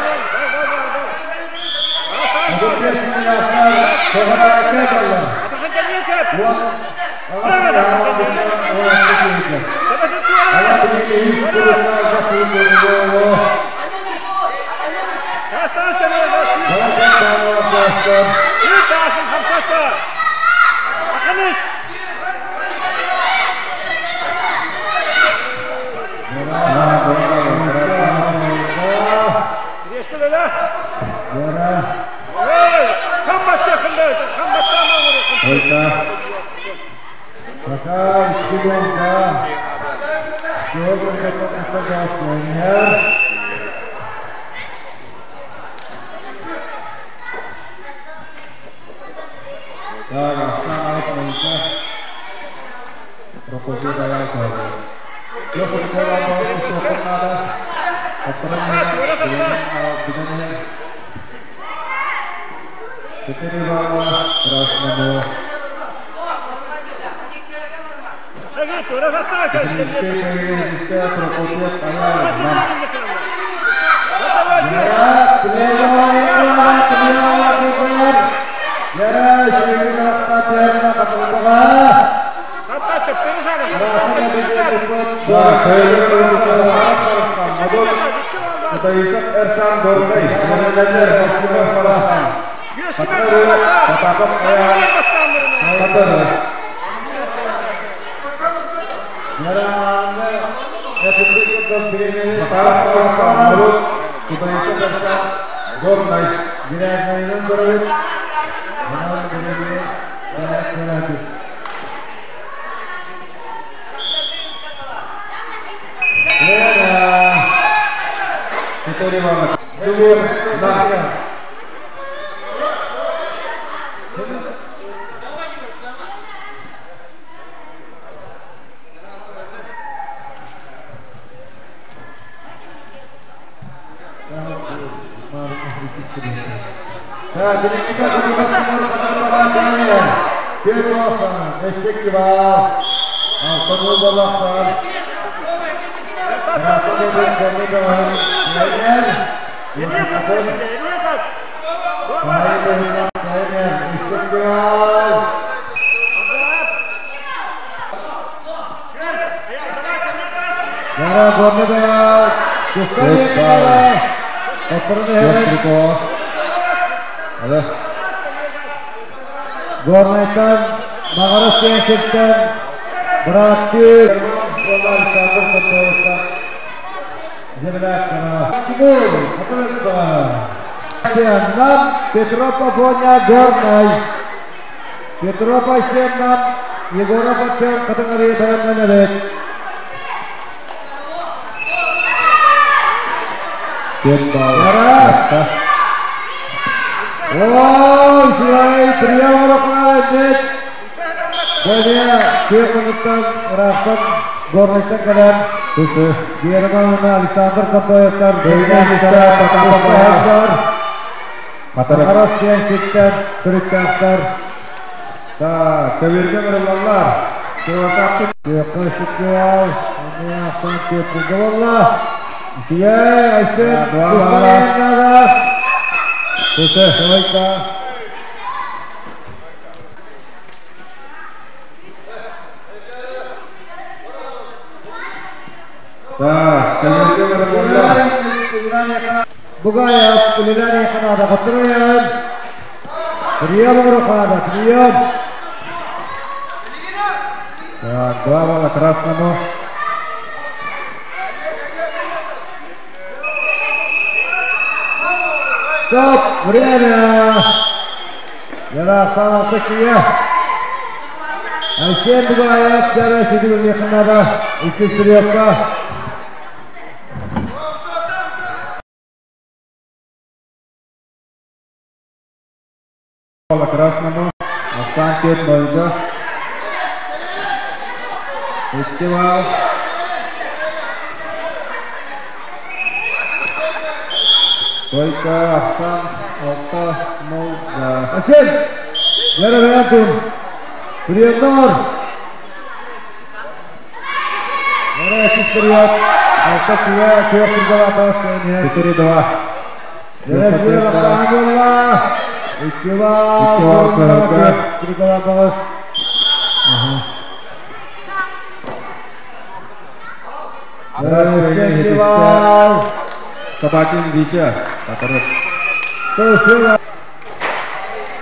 Землякова. Тимур, Хатырыкова. Нам Петров Афоня Горный. Петров Айсен нам Егоров Артем Хатырыкова Барамнаневич. Yara. Ой, силай, прием рукавит. Далее, Киркунуттан, Рахтан, Горныйтан кэлэн, Герман Александр Капоевтар, Потапов, Харасьян Ситтен, Түрүттәхтар. Да, көбірген ұрылалар. Киркун Шүккуал, Ақтан Киркун Үтүгэй, Айсен, Туспаяннада. Тусы, Сылайка. Да, көбірген ұрылалар. Бугаев, Улилани Канада, Катыраян. Прием Урухада, прием. Так, 2 балла красному. Стоп, время. Яра Санатакия. Айсен Бугаев, Яра Сидигун Канада, 2 стрелка. Балла красному. Асан Кет Нойга. 2 балл. Стойка, Ахсан, Алта, Молда. Айсен, Яра Ваятун. Приемнор. Яра Сидигун. Алта Кия, Кия Киргала, 4-2. Яра Сидигун. 2 балл. 2 балл. Здравствуйте, Яра Собакин Витя, Татаров.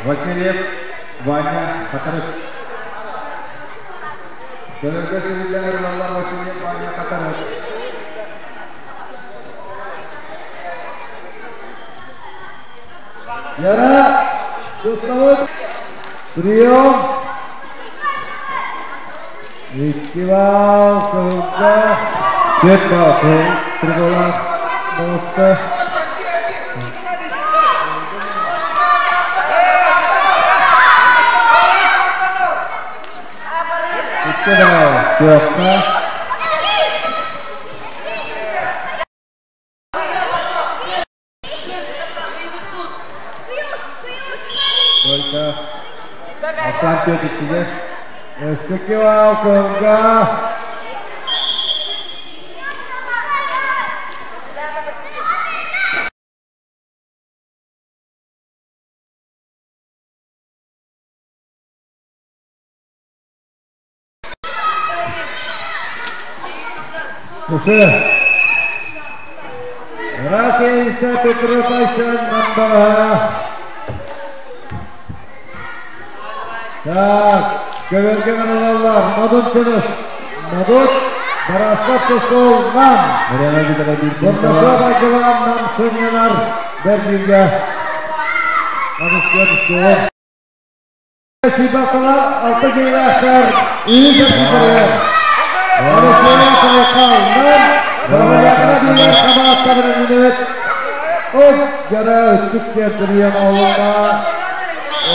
Васильев, Ваня, Татаров. Дөрөгө сүрүлләр Васильев, Ваня, Татаров. Яра, Дуставык, прием. 2 балл, Кылга. 4 балл, Трибула, Болса. 2 балл, Кёкка. Только Асан Петр 2 балл, Кылга. Rakyat Petrov Aisan Nambah. Так, көбөргө аналар, Мадут Тыныс, Мадут, Барасат Тосол, Нам. Бұрнаса Байкалан, Нам Сөненар, Бәрбирге. Мадут Тосол. Сибақала, алты кейләқтар, үйі жапқыры. Алексей Байкал, Нам, Баралаяқына дейін қабаттабының үнет. Оп, жара үттік келтірген ауылына.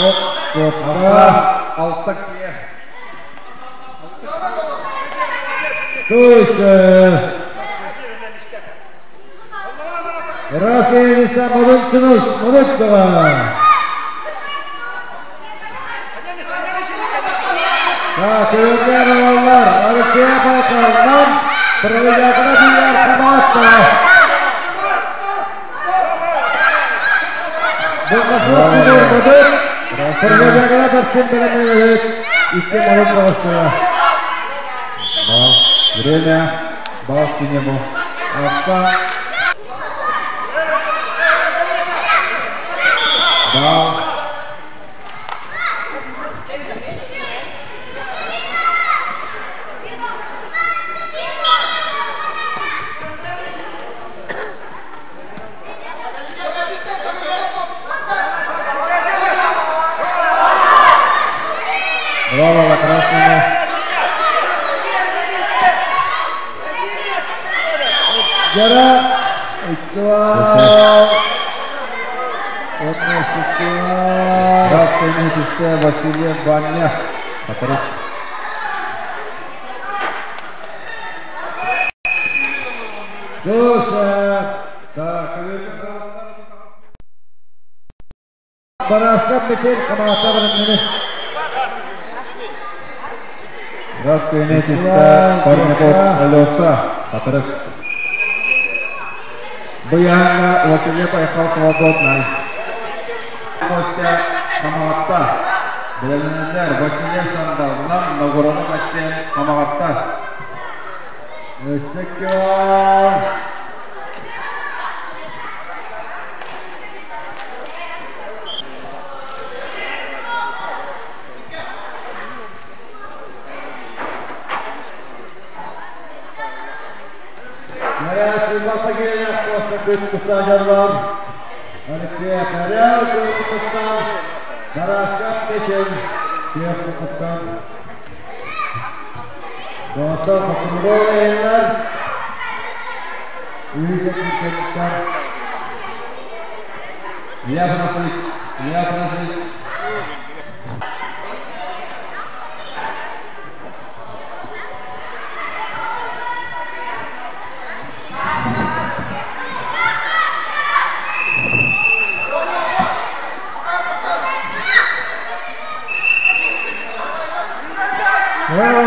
Оп, тоқта. Алты кие. Туйсы. Расениса Мадунсынус, Мадунсова. Так, көбірген балалар, Алексей Байкал, Нам, Правилятына дейін қабатта. Бұқасылық Тимур Мадут, Правилятына Барчин Белемелевич, 2 Мадут Бағыстыра. Балл. Время. Балл синему. Асан. Балл. Жара Иккивал. Онно Суккуа. Здравствуйте, Василий Баня. Который Душа. Так, Барашка Микель Камата Барамини. Здравствуйте, Парников Алеса. Который Баяна Василий поехал свободно. Костя Хамагатта. Беленлер Василий Сандал. Нам Новгородов Василий Хамагатта. Өссөккө. Алексей Карел Куркуттан, Барашка Печен, Куркуттан. Достар Куркуттан Еллер, Үйсек Куркуттан. Илья Афанасьевич, Илья Афанасьевич.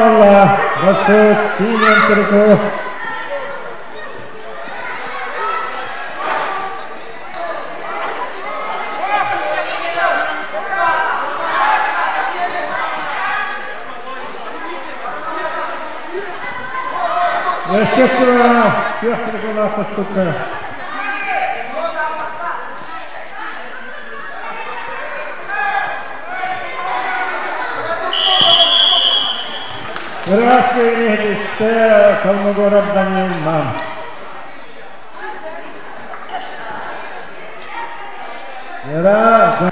Allah, Basut, Sinan Turku. Teşekkürler. Teşekkürler. Teşekkürler. Здравствуйте, Холмогоров Данил Мам. Yara.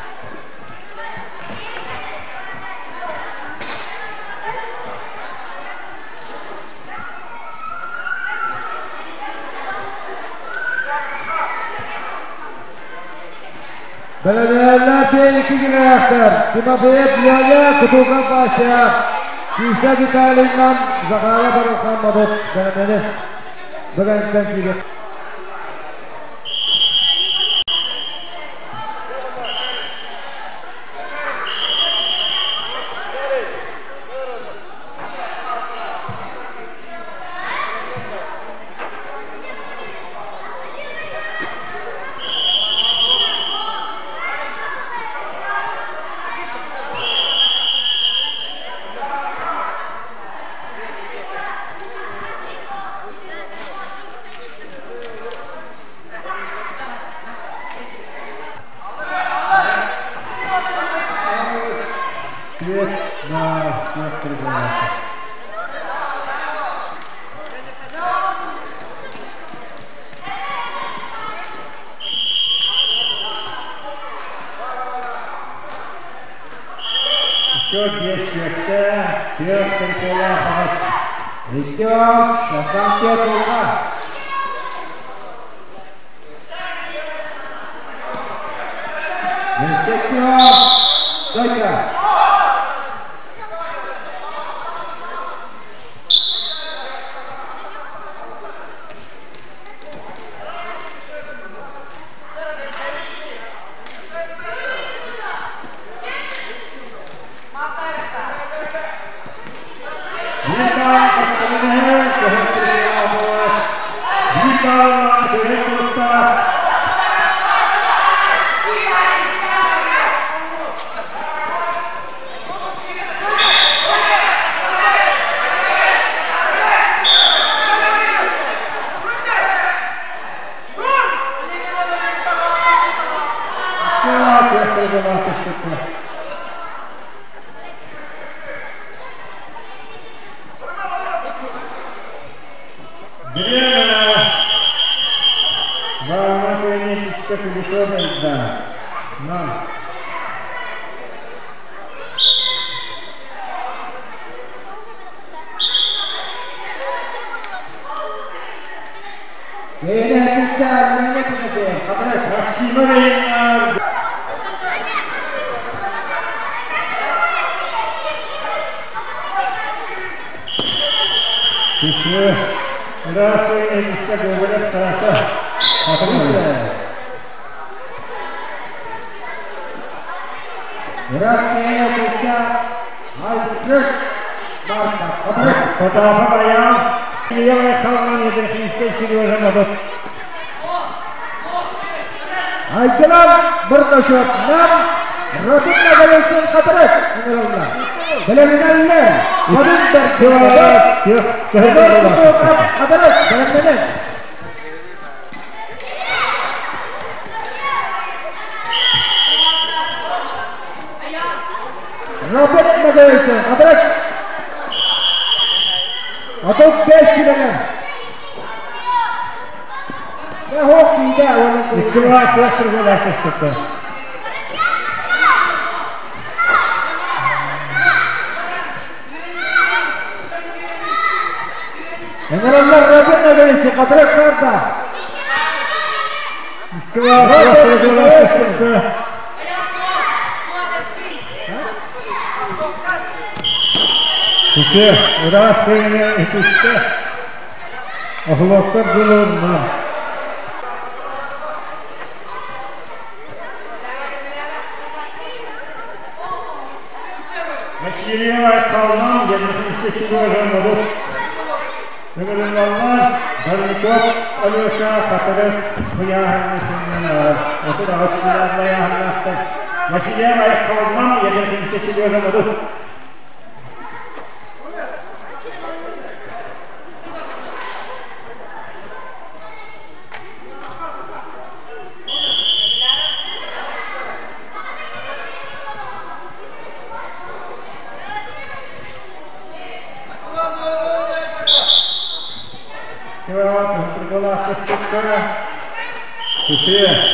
Belediyeler iki güne yakar. Timofeyev Lyonya Kutukan Paşa. Kişa Vitaly'den Zakara Baruhan Madot Denemeli. Bugünkü gibi. Бэйэни Мэҥэ Тимофеев, Хатырык. Максимов Эйнар. Киши. Здравствуй, Элиса Гоголев, Саша. Хатырык. Здравствуй, Элиса Альфред Марков, Хатырык. Потапов Аян. Илья Михайловна, Едрихинский Сережа Модот. Айгылан Бурнашев, Нам, Родин Нагалевчин, Хатырык. Бэлэмнэнэллэр. Одун Бэркин, Хатырык, бэлэмнэнэн. Роберт Нагалевчин, Хатырык. 35 километр. Икки кластер. Ыҥыраллар Роберт Нагалевич, Хатырык карта. Икки кластер. Икки, здравствуйте, икки. Охлоттар дылырна. Васильева Айкалнан, Едрихинский Сережа Модот. Ыҥырыллаллар Барников Алеша, Хатырык, Хуяханна Сыннанар. Отут аҕыс килоҕа Васильева Айкалнан, Едрихинский Сережа Модот. Куше.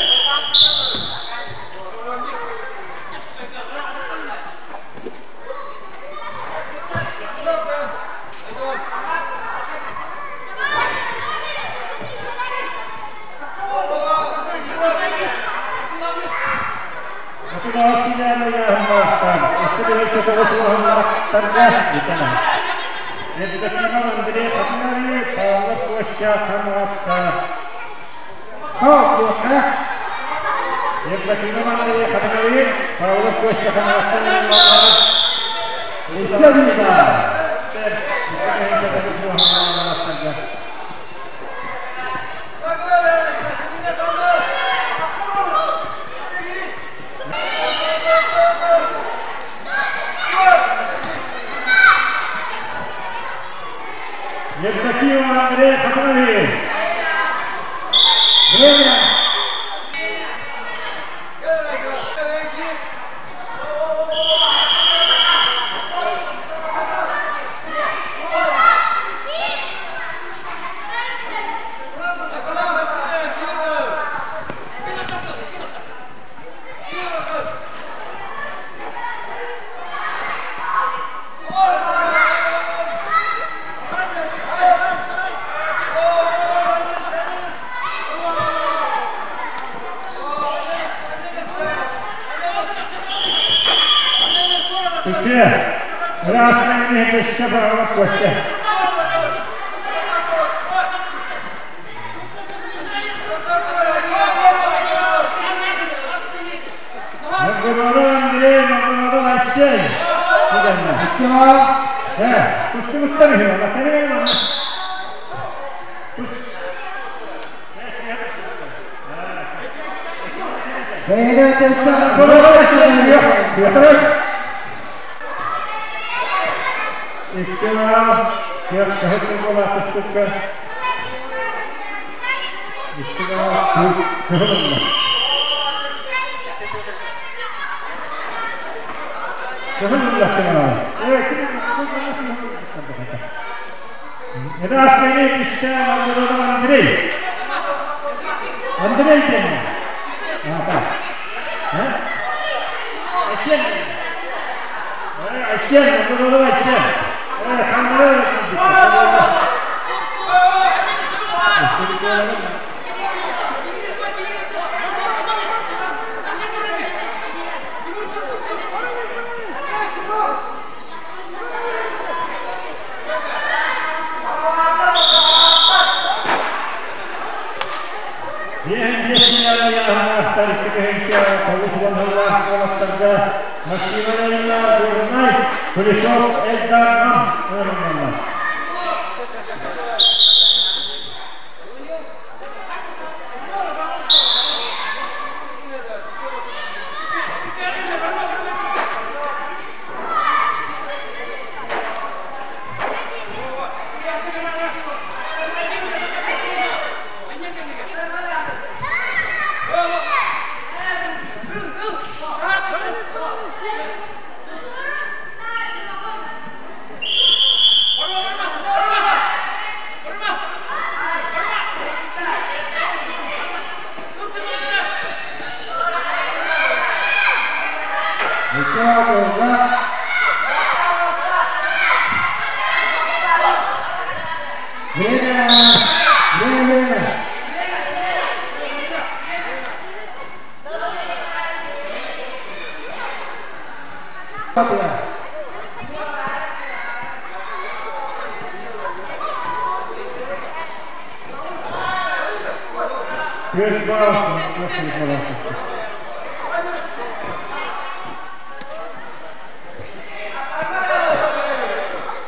Андрей Хатынари, Павлов Костя Хаматта. Евдокимов Андрей Хатынари, Павлов Костя Хаматта. Евдокимов Андрей Хатынари. Время. Куше. Здравствуйте, Костя Павлов Костя. Новгородов Андрей, Новгородов Арсен. Икки Да, тустубуттар үһү, лаканы Бэйэни Новгородов Арсен, Хатырык. Икки кех кахыт бола тустукка. Икки кахыт. Здравствуйте, еще Новгородов Андрей. Андрей Пенна. А, так. А? Айсен. Айсен, Новгородов Айсен. Хамры. Ыйааһыннаахтар 2009 сыллаах уолаттарга Максима Ленина Горнай, Кулешов Эльдар Нам ыҥырыллаллар. Время! Время!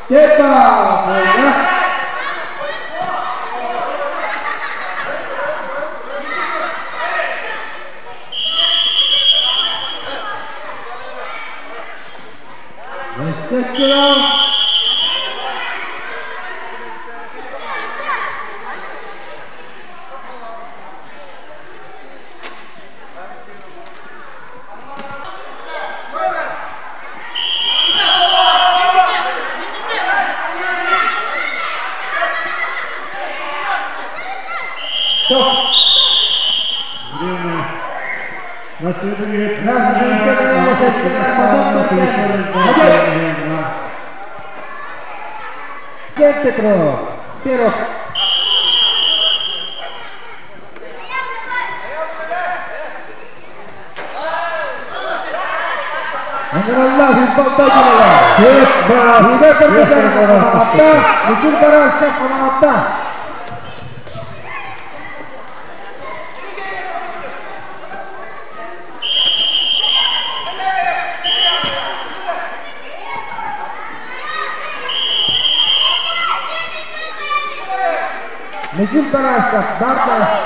Tepa! Secular. Стоп! Время. Петров. Перов. Микил Тарасов, Барта.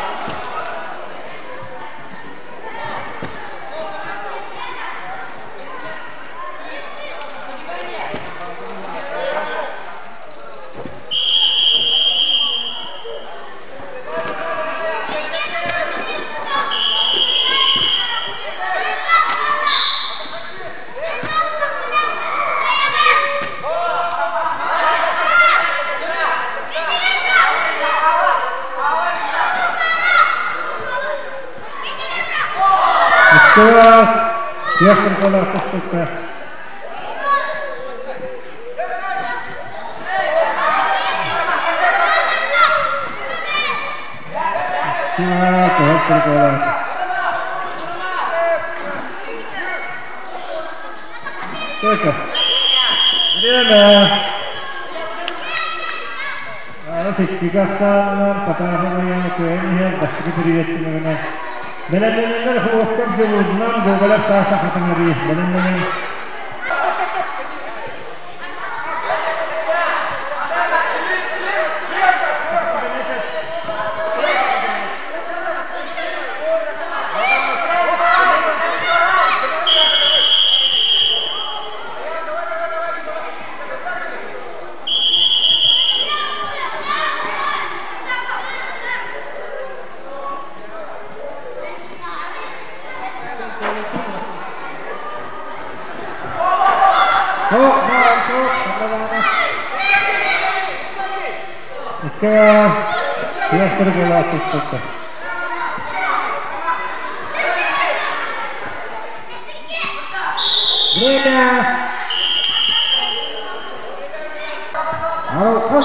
Время.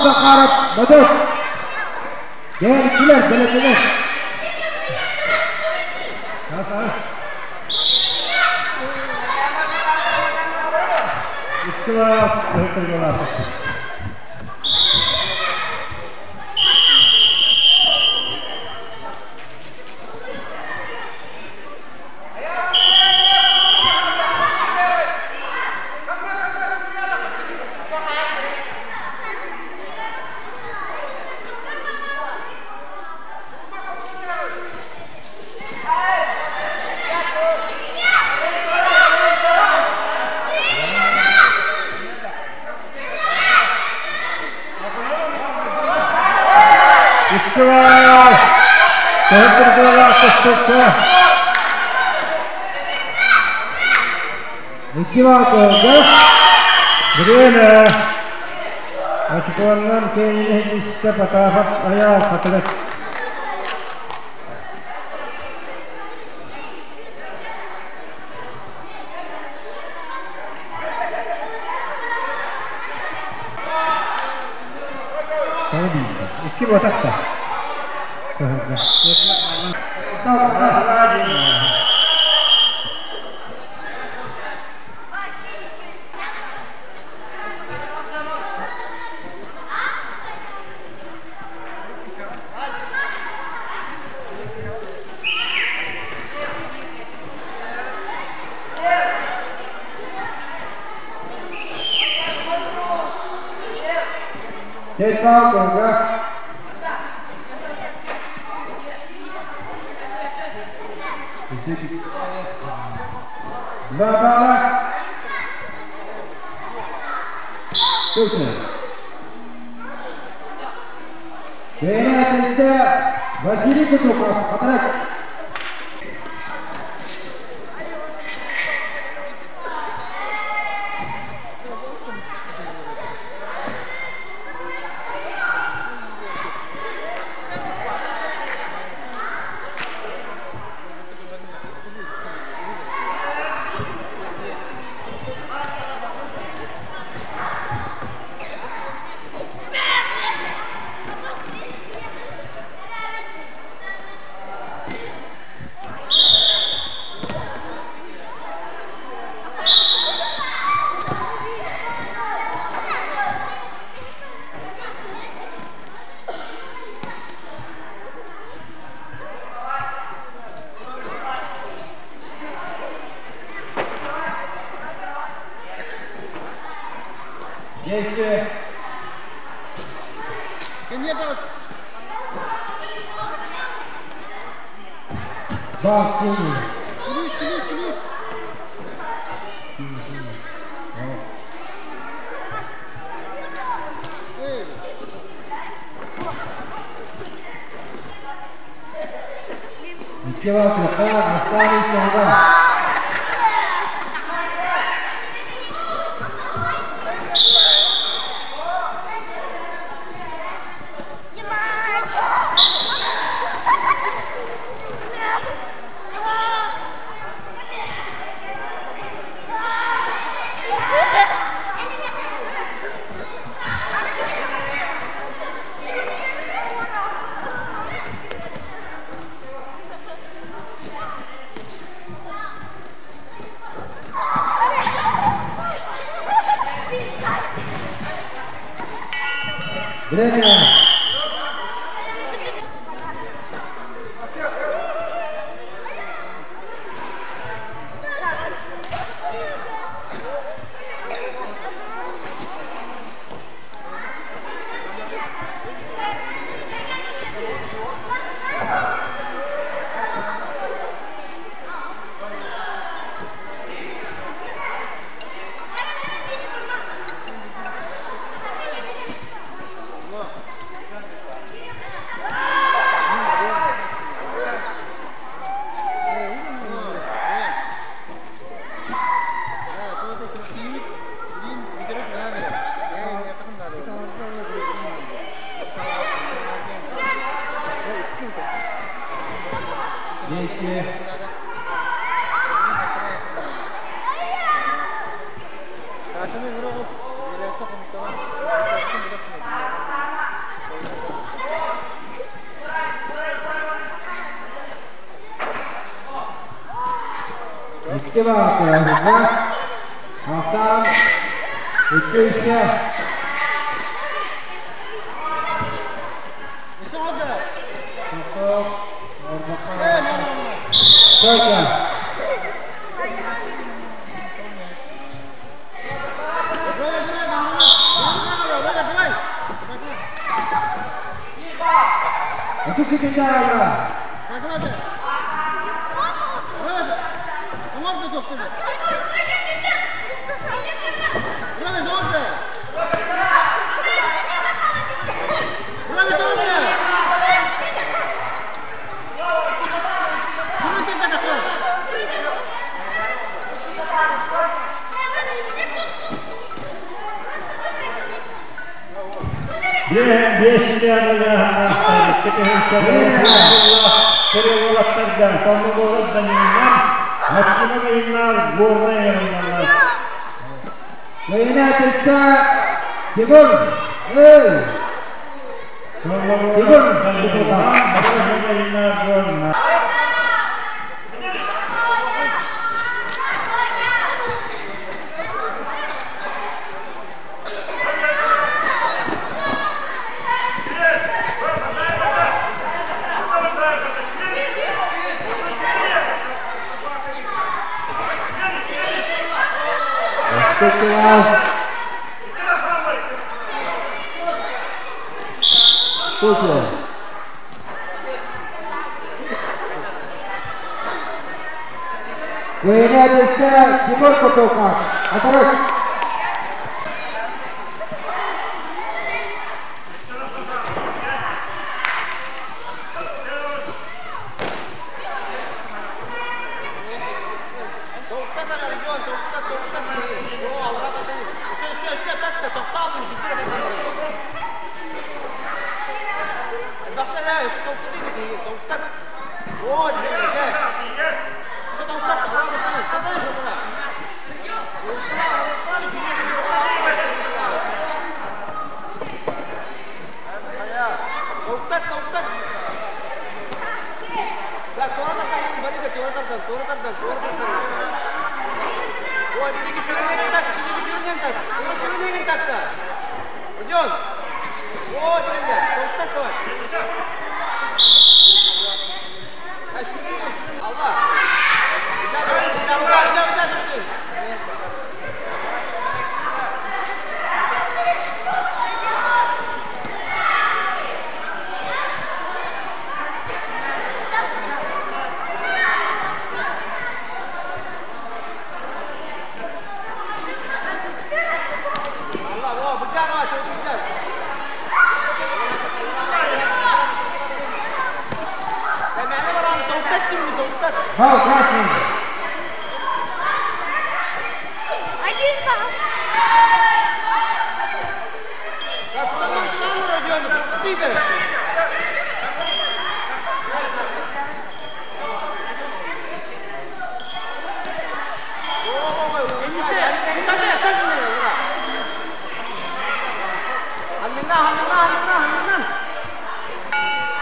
Захаров, Мадок. Geldiler, belediyeler. Үчүгэй! Көһүн көстүккэ. Икки баатырга. Время. Очконнан кэннин истэ Потапов Аял Хатырык. Икки батакта. Тетка Кога. Два балла. Точно. Первое Василий Кутуков. Хатырык. Действие. Бак синий. Икки баатырга Астан Исламга. Время. Действие. Икки баатырга. Астан. Икки үске. Стойка. Оту секунда. Биэс миллиард Кирилловтарга Колмогоров Данилинар, Максимов Иннар, Горная Ивановна. Война теста Тимур! Эй! Тимур Максимов Иннар, Горная. Туту. Война теста Тимур Котоков. Оторот. Бал красный. 1-2.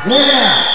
Время.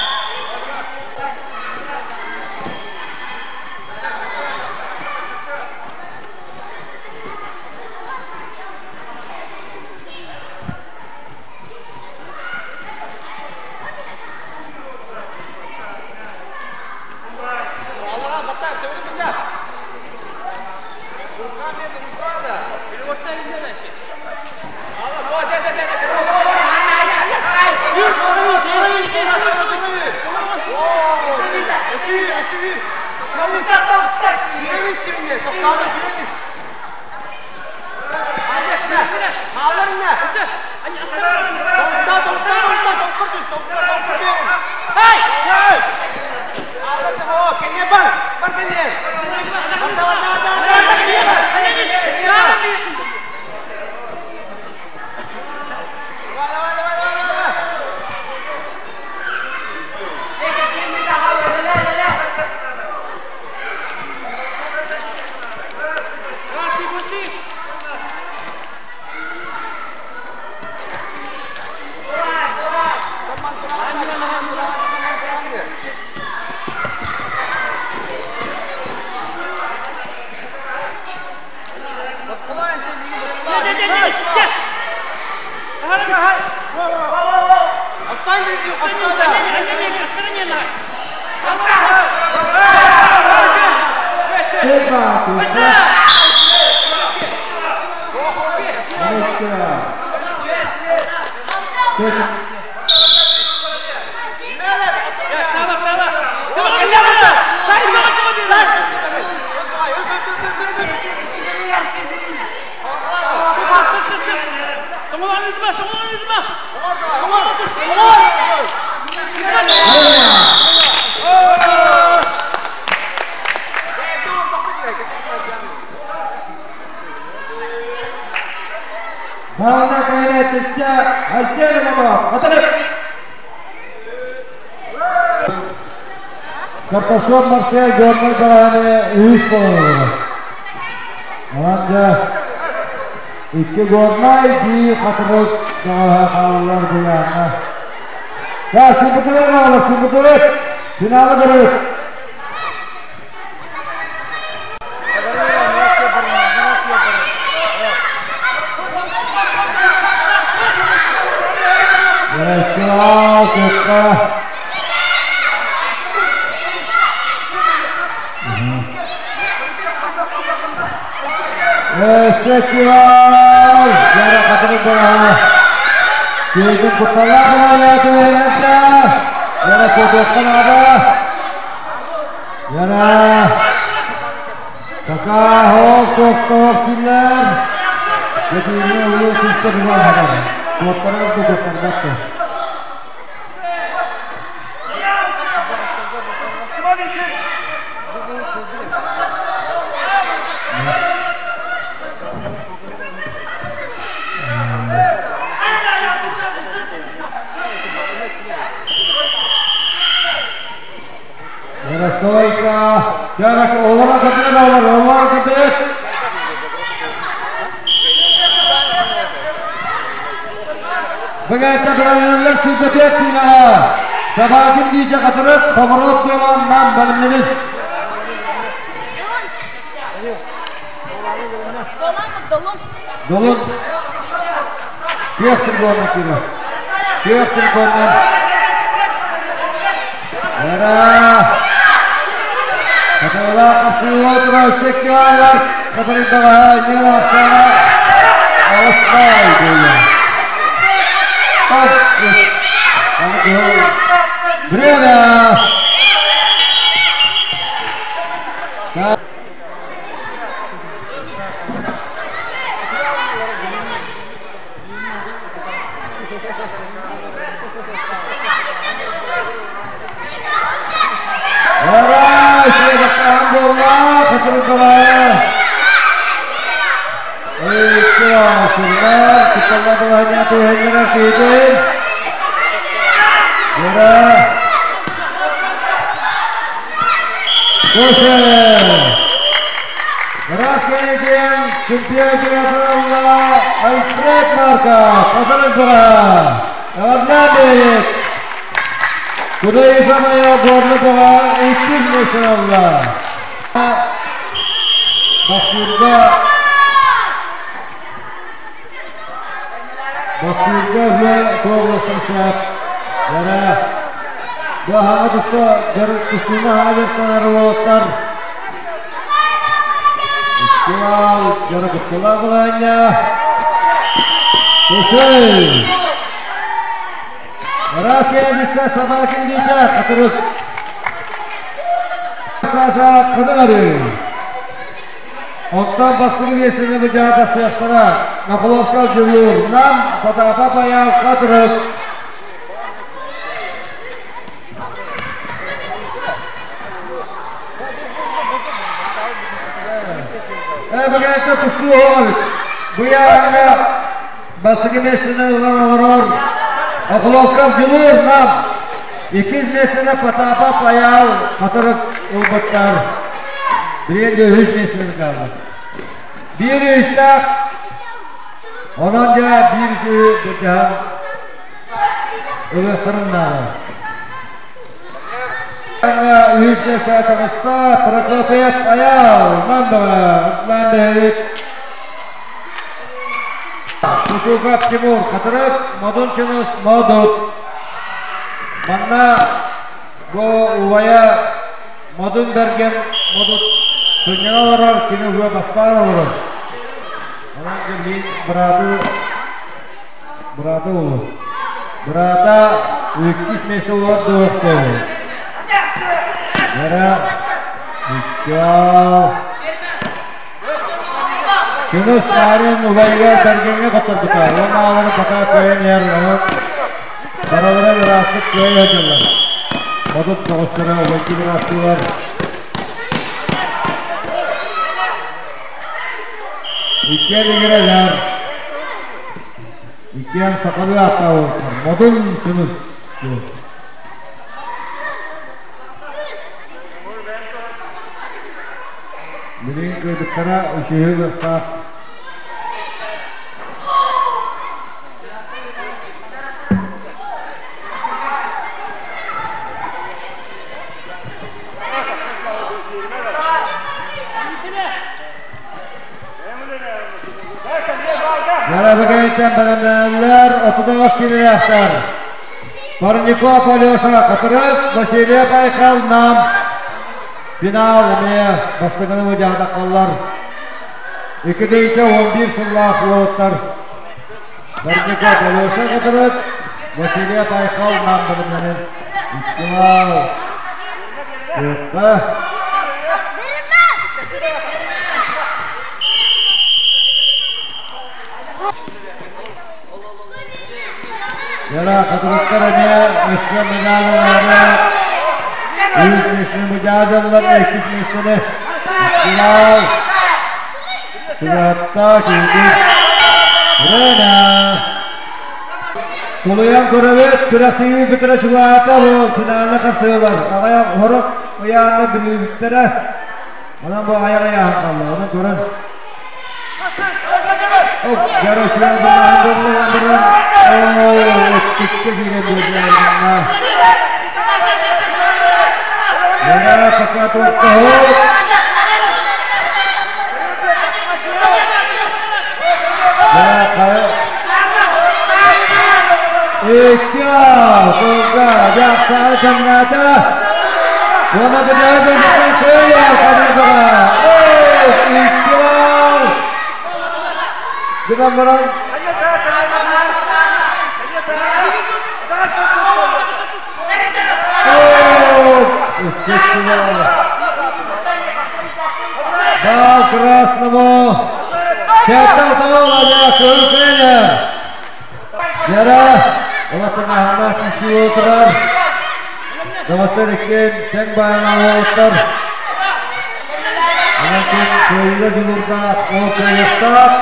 Бална кайнатыся Айсен Романов, Хатырык. Карташов Марсель Горнай баҕаны үс сололоро. Онон дьэ икки Горнай, биир Хатырык бөҕөһө хааллар буйааҥҥа. Да, субутугар оҕолор, субутугар финалы көрөбүт. Фестиваль! Яра хатырык Киһитин кутталлаах Яра куотуохха Яра Какао тохтоох силлэр. Кэтииҥҥэ улуу күүскэ туһаҕар. Куоттарар да куоттарбат да. Яросойка, Ярок, олора кытыт олор, олора кытыт. Быгайта бырайыллар сүүрбэтиэт киинэҕэ Собакин Витя Хатырык Хомуруот буолан нам бэлэмнэнин. Долун. Күөх телефонна киирэ. Күөх телефонна. Эра. Каталаах хапсыылар турар Хатырык баҕаһа Нина Оксана Аҕысбай буолла. Время! Ара, сиэбэккээн буолла, Хатырыкалаа. Икки сыллар, кутталла балаһанньа түһэннэрэр киһитин. Гера. Коше. Раз кэнниттэн чемпион театралла Альфред Марка, Хатырык баҕа. Эҕэрдэлээбит. Кудай Самая Горны баҕа иккис миэстэ ылла. Бастыырга Бастыырга үһүө туоҕулуктар сөп. Яра. Бу аһаҕа туста тустууну аһаҕа дьарыктанар уолаттар. Икки баал дьоро кыттылаах былаанньа. Тушей! Раз кэлбиттэ Собакин Витя Хатырык. Саша Кыдары. Оттон бастыҥ миэстэни быдьаа тахсыахтара. Нахоловка Дьулуур, Нам, Потапа Паял, Хатырык. Бэгээтэ тустуу оҕобут. Бу яаҥҥа бастакы миэстэни ылан олорор Охлопков Дьулуур, Нам. Иккис миэстэни Потапов Айаал, Хатырык ылбыттар. Билигин үһүс миэстэни хаалла. Биир үстээх, онон дьэ биир үсүһү былдьаһан ылыахтарын наада. Үһүс миэстэҕэ таҕыста Прокопьев Айаал, Нам баҕа, Нам бэһэбит. Тутуков Тимур, Хатырык, Модун Чыныс, Модут. Манна бу убайа Модун Бэргэн Модут сынньана олорор, кини уһуо бастаан олорор. Онон мин бырааты бырааты уолу. Быраата иккис миэстэ олорор дуохтуо. Яра икки Чыныс Аарон убайыгар Бэргэҥҥэ хотторбута. Уонна аҕаларын пока кыайан иһэр, онон баралара ыраастык кыайа сылдьаллар. Модут бөҕөстөрө убайдыы бырааттыылар. Иккиэн игирэлэр. Иккиэн сахалыы ааттаабыттар. Модун Чыныс диэн. Билигин кыайбыттара үсүһү ылыахтаах. Бэрээбэкэйтэн бэлэмнэнэллэр 39 киилэлээхтэр. Парников Алеша Хатырык, Васильев Айхал Нам. Финал эмиэ бастакыны выдьаатаххаллар. 2011 сыллаах уолаттар Парников Алеша Хатырык, Васильев Айхал Нам бэлэмнэнэн финал Күөххэ Яра хатырыктар эмиэ өссө медаллары үс миэстэни быдьаадьаллар иккис миэстэни финал Чугаһатта киирбит Рена Тулуйан көрөбүт, күрэхтиһии бүтэрэ чугаһаата бу финалга хапсыалар. Аҕыйах хорох ыйааны билбиттэрэ. Онон бу аҕыйах ыйааһын хаалла. Онон көрөн. Дьара үчүгэй былааһын бөрлөһөн баран, өттүккэ киирэн биэрдилэр. Яра пока туохтаһыт. Яра хайа Икки тылга дьахсаары кэмнээтэ. Уонна быдьаһы бөлүктэн кыайар хамырдаҕа. Икки бал. Гынан баран Бал красному. Сәттә алтаға Көлкәнә. Яра, олатынаһана киши отырар. Доҕостор иккиэн тэҥ баайынан уолаттар. Онон ким кыайыыга дьулуурдаах, ол кыайыахтаах.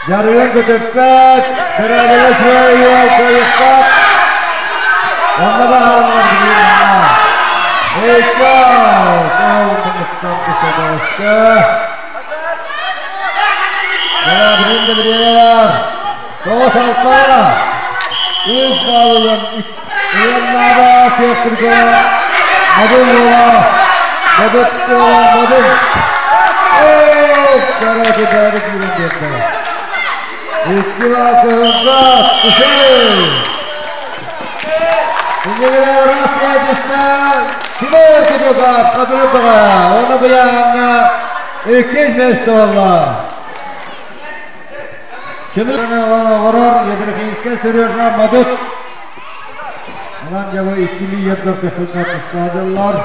Дьарыгын көтүппэт, бэрээдэгэ үчүгэй уол кыайыахтаах. Онно баһаарыннар билиэннэ. Эйка, ол муннуктан кысадоска. Бэрэбирин да бириэмэ бар. 9-6. Үс баалынан уоннаба киэптиргэ Модун уола, Модут уола, Модун. Короче, бәрі киирэн биэрдэ. Икки баал кыһынга Кушей. Иннигэр Раскайдыста Тимур Кудуков Хабырытова. Оны быйааҥҥа иккис место буолла. Чыныгы оҕорор Ядрихинскай Сережа Модут. Онон дьэ иккилии ердор көсүллэр тустаадыллар.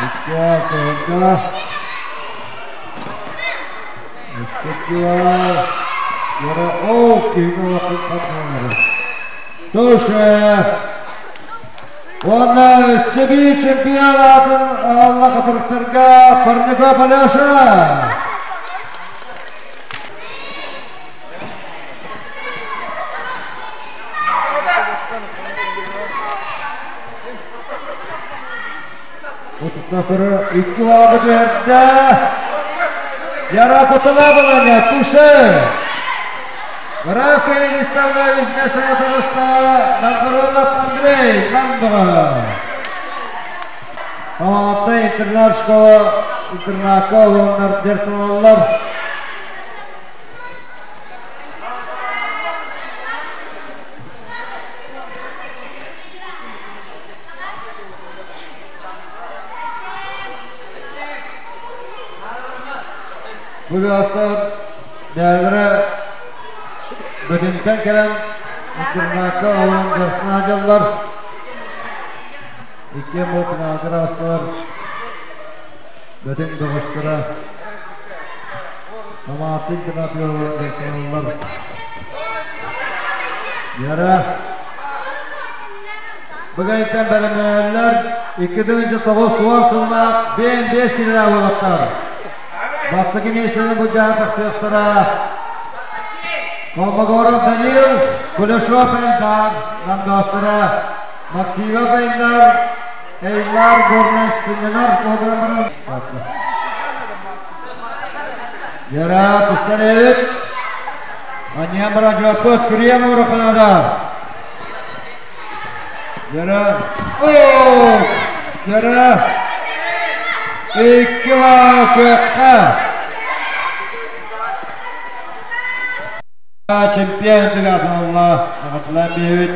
Икки кыһынга. Өссө Яра ол киһини улахан ханнары. Тоше. Уонна өссө биир чемпион аатын аҕалла хатырыктарга Парников Алеша. Утуктаторы икки баҕа түһэрдэ. Яра Кутулабаланя Туше. Ыраас кэйиниставна үсне саатаҕыста Новгородов Андрей Намбаҕа. Хамаҕатта интернат школа интернакка олороннор дьарыктаналлар. Бу быһаастар бэйэлэрэ Бөтүнтэн кэлэн интернакка олорон дьарыктана сылдьаллар. Иккиэн буолтунаатар аастылар. Бөтүҥ бөҕөстөрө Хамаҕатта интернатыгар олорон дьарыктаналлар. Яра Бүгүнтэн бэлэмнэнэллэр 2009 сыллаах 5 килэлээх уолаттар. Бастакы миэстэни былдьаһа тахсыахтара. Колмогоров Данил, Кулешов Эльдар, Намдастара, Максимов Эйнар, Эйнар Горнай Сыннанар программарын. Яра тустан эбит. Аньян бара жаппыт, Кириан Ураханада. Яра. О! Яра. Икки көкка. Чемпион дигатын Allah. Ағатылан бейбит.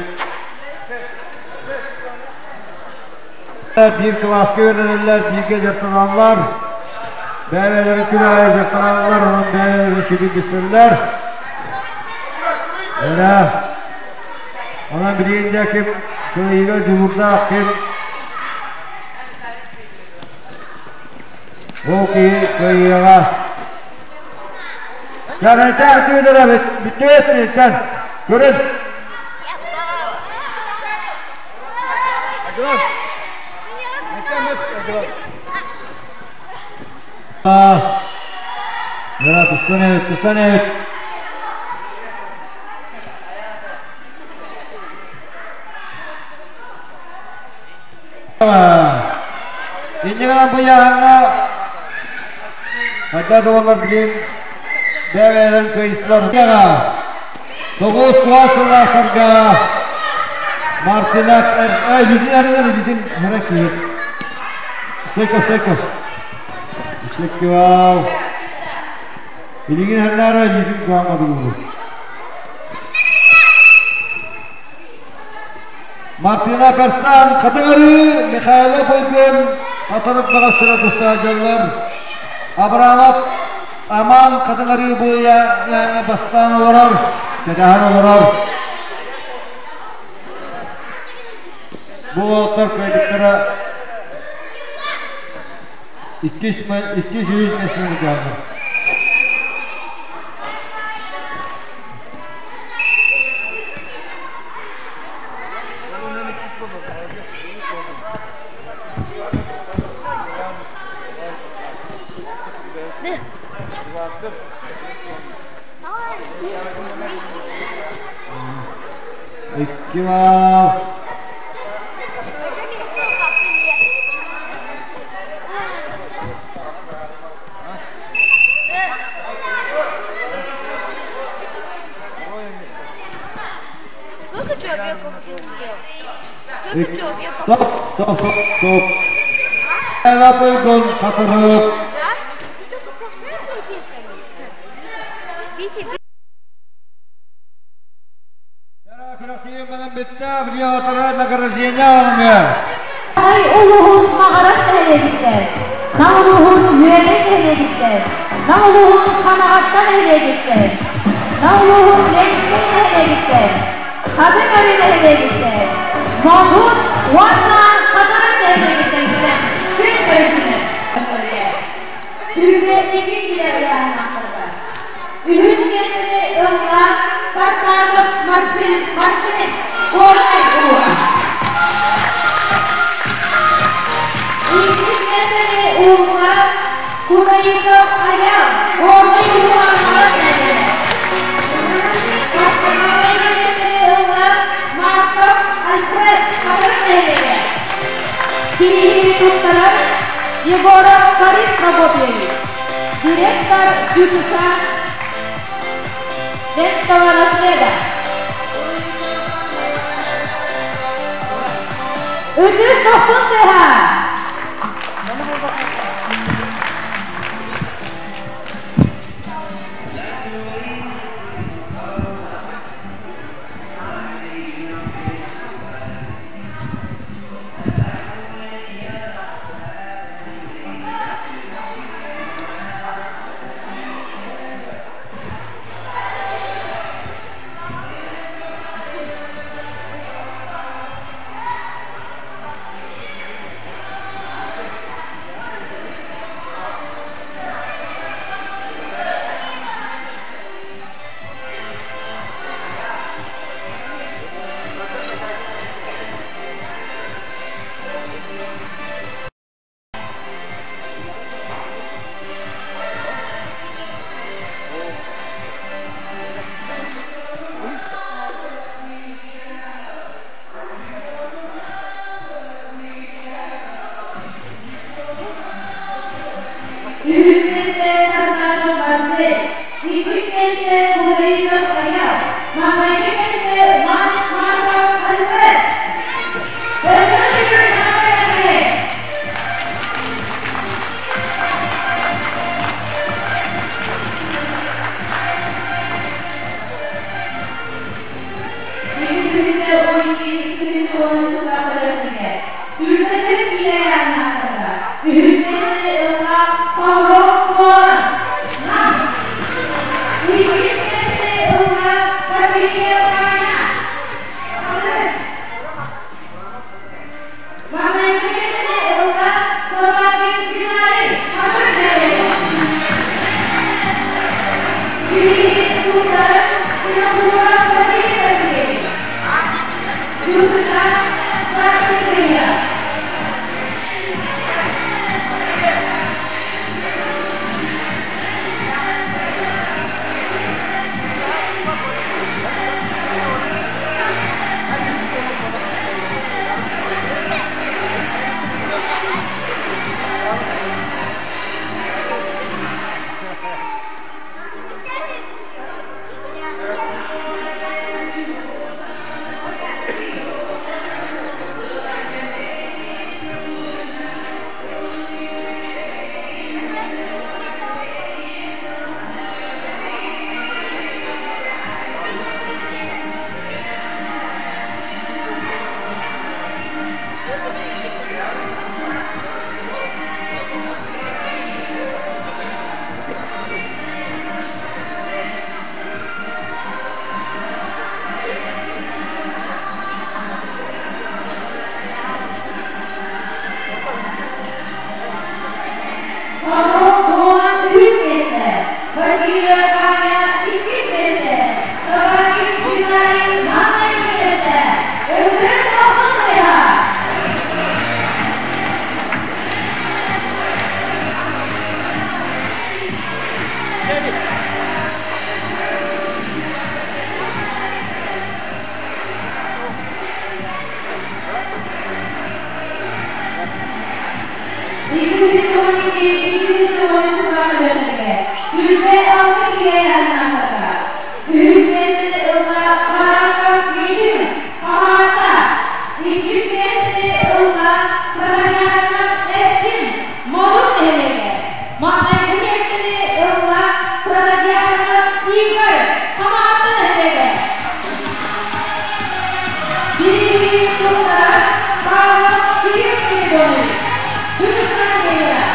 Bir класска верелер, бирге жартаналар. Бәбелері күнәе жартаналар, оның бәбелері шүді бісірлер. Öyle. Ona bileyince kim kıyıga cumhurda kim o ki kıyıga Yarayta tüydüre bitti Görün. Ya tustан evet, tustан evet. Иннигана буяңа Хадда доллар билин бәвелен кыйслар. Тоғыз суасыла фарга Мартинак ай бидин арыгар бидин харакет. Стойко, стойко. Стойко вау. Билигин ханнара бидин куамады. Мартина Персан Катыңары Михайлов Ойкун Атанып бағастыра тұстажалар Абрамов Аман Катыңары буя яңа бастан оларар Кәдәһән оларар Бу оттар көйдіктері 200 nesini geldi. İki var. Сколько человеков ты убил? Сколько человеков? Стоп, стоп, стоп, стоп. Лапы катырып. Видите, Ай улуһун хаҕарас нэһилиэгиттэр, Нам улуһун үөмэй нэһилиэгиттэр, Нам улуһун Ханаҕаттан нэһилиэгиттэр, Нам улуһун Ленскэй нэһилиэгиттэр, Хадыҥ Өрү нэһилиэгиттэр, Модут уонна Хатырык нэһилиэгиттэр күн көрүсүнэр. Түргэннигин килэрияһынаахтарга. Үһүс миэстэни ылла Карташев Максим Максимович Горнай улууһа. Иккис миэстэни ылла Кунаисов Аян Горнай улууһа Марат нэһилиэгэ. Бастакы миэстэни ылла Марков Альфред Хатырык нэһилиэгэ. Кириһи туттарар Егоров Борис Прокопьевич, директор ДЮСШ Детского наследия. Үтүс тохсун тыһа. Үһүс миэстэ Тарнашев Марсель, иккис миэстэ Мударисов Аял, маҥнайгы миэстэ Марков Альфред. Өссө төгүл эҕэрдэлэһэбит! 2012-2013 сыллаах өлөрдүгэ сүүрбэтин киилэйээннаахтарга үһүс миэстэни ылла Павлов Куолан Нам. Иккис миэстэни ылла Васильев Аня Хатырык. Маҥнайгы миэстэни ылла Собакин Геннадий Хатырык нэһилиэгэ. Билигин улуустары Винокуров Василий Васильевич, Юркуша старший тренер. Павлов Дуолан үһүс миэстэ, Васильев Аня иккис миэстэ, Собакин Геннадий маҥнайгы миэстэ, Өкүрүс Дохсун тыаһа. 2012-2013 сыллаах өлөрдүгэ 26 киһи Үһүс миэстэни ылла Барашков Мичин Хамаҕатта. Иккис миэстэни ылла Протодьяконов Эрчин Модут нэһилиэгэ. Маҥнайгы миэстэни ылла Протодьяконов Игорь Хамаҕатта нэһилиэгэ. Биһиги туттарар Павлов Кирилл Спиридонович, Дьулустан тренера.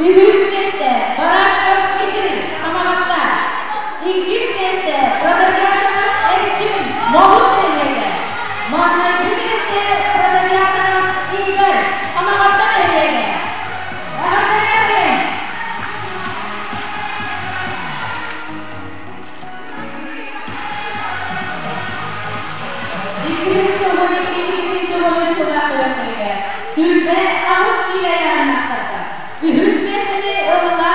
Үһүс миэстэ Барашков Мичил Хамаҕатта. Иккис миэстэ Протодьяконов Эрчим Моһут нэһилиэгэ. Маҥнайгы миэстэ Протодьяконов Игорь Хамаҕатта нэһилиэгэ. Эҕэрдэлээтин! 2012-2013 сыллаах күрэхтэргэ 28 киилэ ыйааһыннаахтарга үһүс миэстэни ылла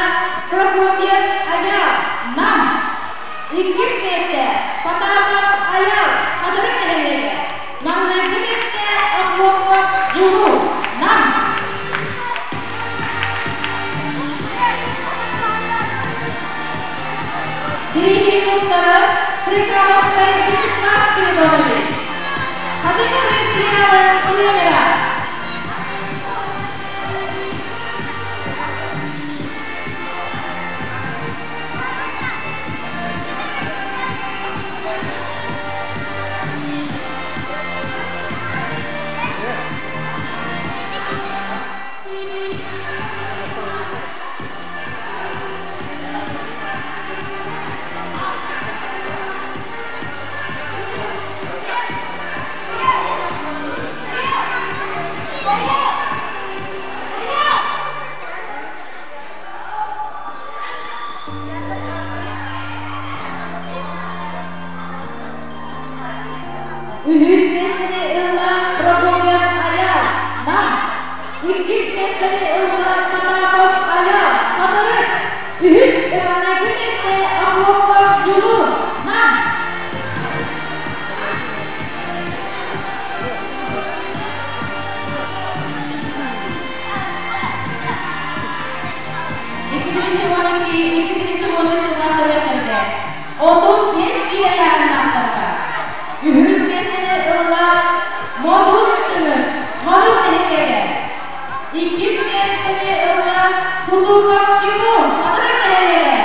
Прокопьев Айаал Нам. Иккис миэстэ Потапов Айаал Хатырык нэһилиэгэ. Маҥнайгы миэстэ Охлопков Дьулуур Нам. Биһиги туттарар Прикамовскай Вячеслав Спиридонович. Хатыҥыр филиалын тренера. Үһүс миэстэни ылла Прокопьев Айал, Нам. Иккис миэстэни ылла Потапов Айал, Хатырык. Үһүс маҥнайгы миэстэ Охлопков Дьулуур, Нам. 2012-2013 сыллар төрүөттэргэ 35 киилэ ыйааһыннаахтарга үһүс миэстэни ылла Модут Чыҥыс, Модут нэһилиэгэ. Иккис миэстэни ылла Кутуков Тимур, Хатырык нэһилиэгэ.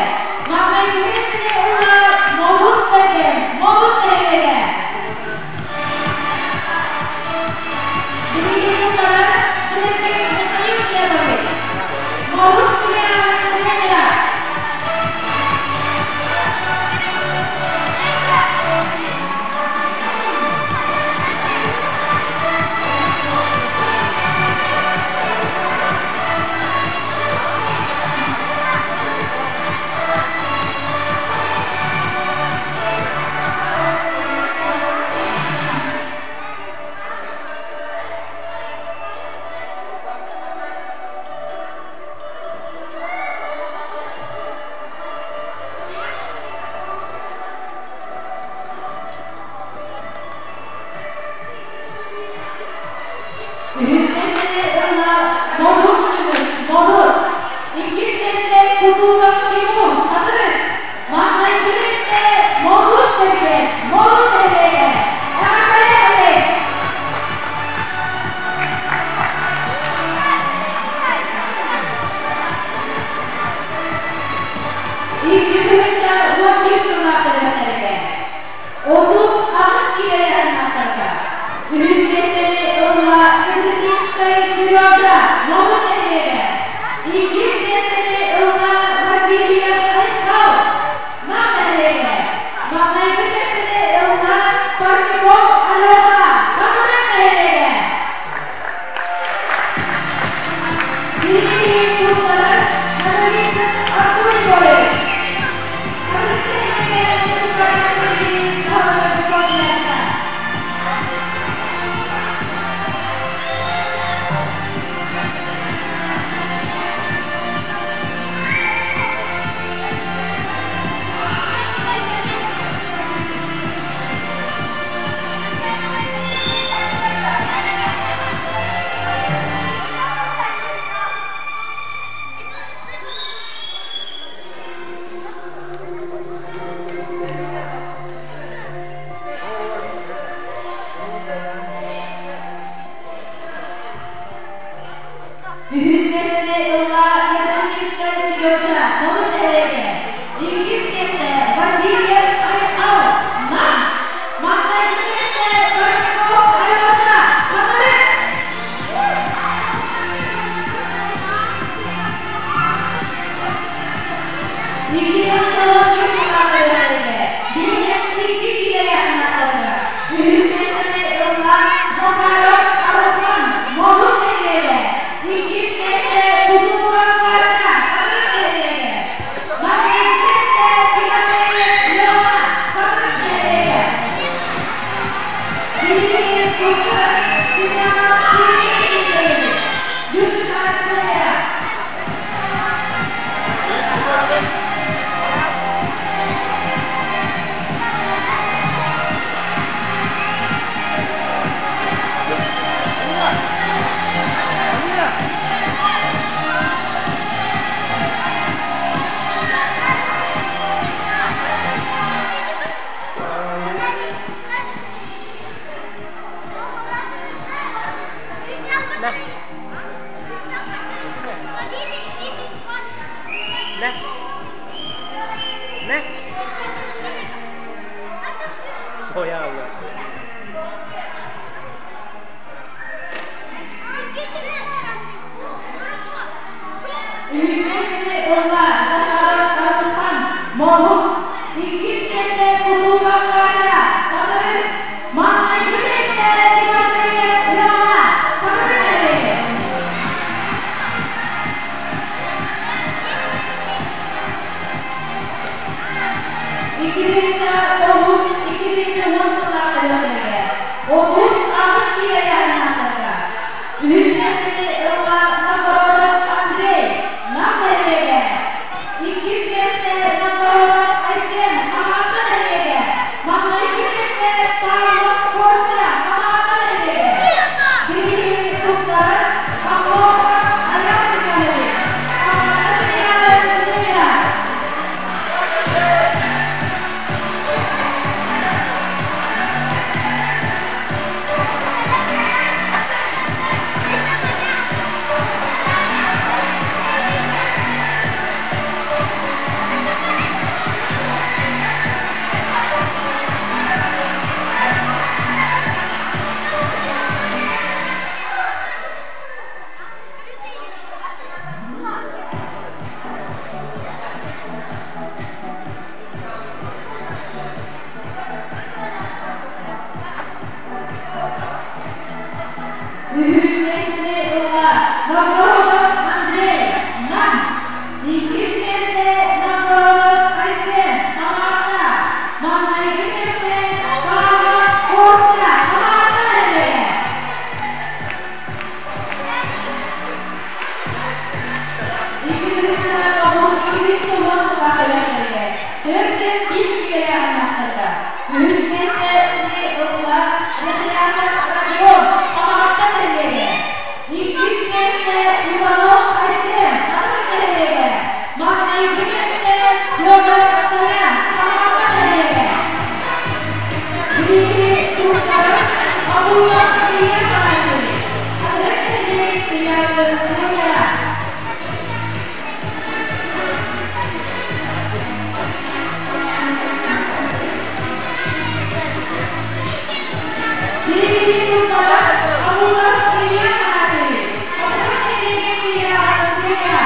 Маҥнайгы миэстэни ылла Модут Бэргэн, Модут нэһилиэгэ. Биһиги куттара Широкий Михаил Глебович, Модут филиалын тренера. Үһүс миэстэни ылла Модут Чыҥыс, Модут. Иккис миэстэ Кутуков Тимур, Хатырык. Маҥнайгы миэстэ Модут Бэргэн, Модут нэһилиэгэ. Эҕэрдэлээх 2011 сыллаах төрүөттэргэ 38 киилэ ыйааһыннаахтарга үһүс миэстэни ылла Кытыкинскай Сережа, Модут нэһилиэгэ. Иккис миэстэни ылла Васильев Айхал, Нам нэһилиэгэ. Маҥнайгы миэстэни ылла Парников Алеша, Хатырык нэһилиэгэ. Биһиги курстары Ноговицын Артур Егорович, Хатырык нэһилиэгэ муниципальнай баһылыгын солбуйааччыта. Үһүс миэстэни ылла Якутинскай Сережа, Модут нэһилиэгэ. Иккис миэстэ Васильев Айхал, Нам. Маҥнайгы миэстэ Парников Алеша, Хатырык. 2011 сыллаах төрүөттэргэ билигин икки киилэ ыйааһыннаахтарга үһүс миэстэни ылла Захаров Арылхан, Модут нэһилиэгэ. Иккис миэстэ Кутукова Вася, Хатырык нэһилиэгэ. Маҥнайгы миэстэ Тимофеев Лева, Хатырык нэһилиэгэ. Биһиги курстар Семенов Сергей Сергеевич, ЮСШ тренера. Үһүс миэстэни ылла Захаров Арылхан, Модут. Иккис миэстэ Кутуков Вася, Хатырык. Маҥнайгы миэстэ Тимофеев Лева, Хатырык нэһилиэгэ. 2009-2010 сыллаах төрүөттэргэ 38 киилэ ыйааһыннаахтарга. Үһүс миэстэни ылла Новгородов Андрей, Нам нэһилиэгэ. Иккис миэстэ Новгородов Айсен, Хамаҕатта нэһилиэгэ. Маҥнайгы миэстэ Павлов Костя, Хамаҕатта нэһилиэгэ. Бирииһи туттарар Павлова Аян Семенович, Хамаҕатта филиала Людмила. Үһүс миэстэни ылла Новгородов Андрей, Нам. Иккис миэстэ Новгородов Айсен, Хамаҕатта. Маҥнайгы миэстэ Павлов Костя, Хамаҕатта нэһилиэгэ. Икки тыһыынча тоҕус 2010 сыллаах күрэхтэргэ 41 киилэлээх ынахтарга үһүс миэстэни ылла Рехлясов Родион, Хамаҕатта нэһилиэгэ. Иккис миэстэ Иванов Айсен, Хатырык нэһилиэгэ. Маҥнайгы миэстэ Федоров Саян, Хамаҕатта нэһилиэгэ. Биһиги туруктарын Абыллах Илья Афанасьевич, Хатырык нэһилиэгин филиалын уһуйара. Биһиги туруктарын Абыллах Илья Афанасьевич, Хатырык нэһилиэгин филиалын уһуйара.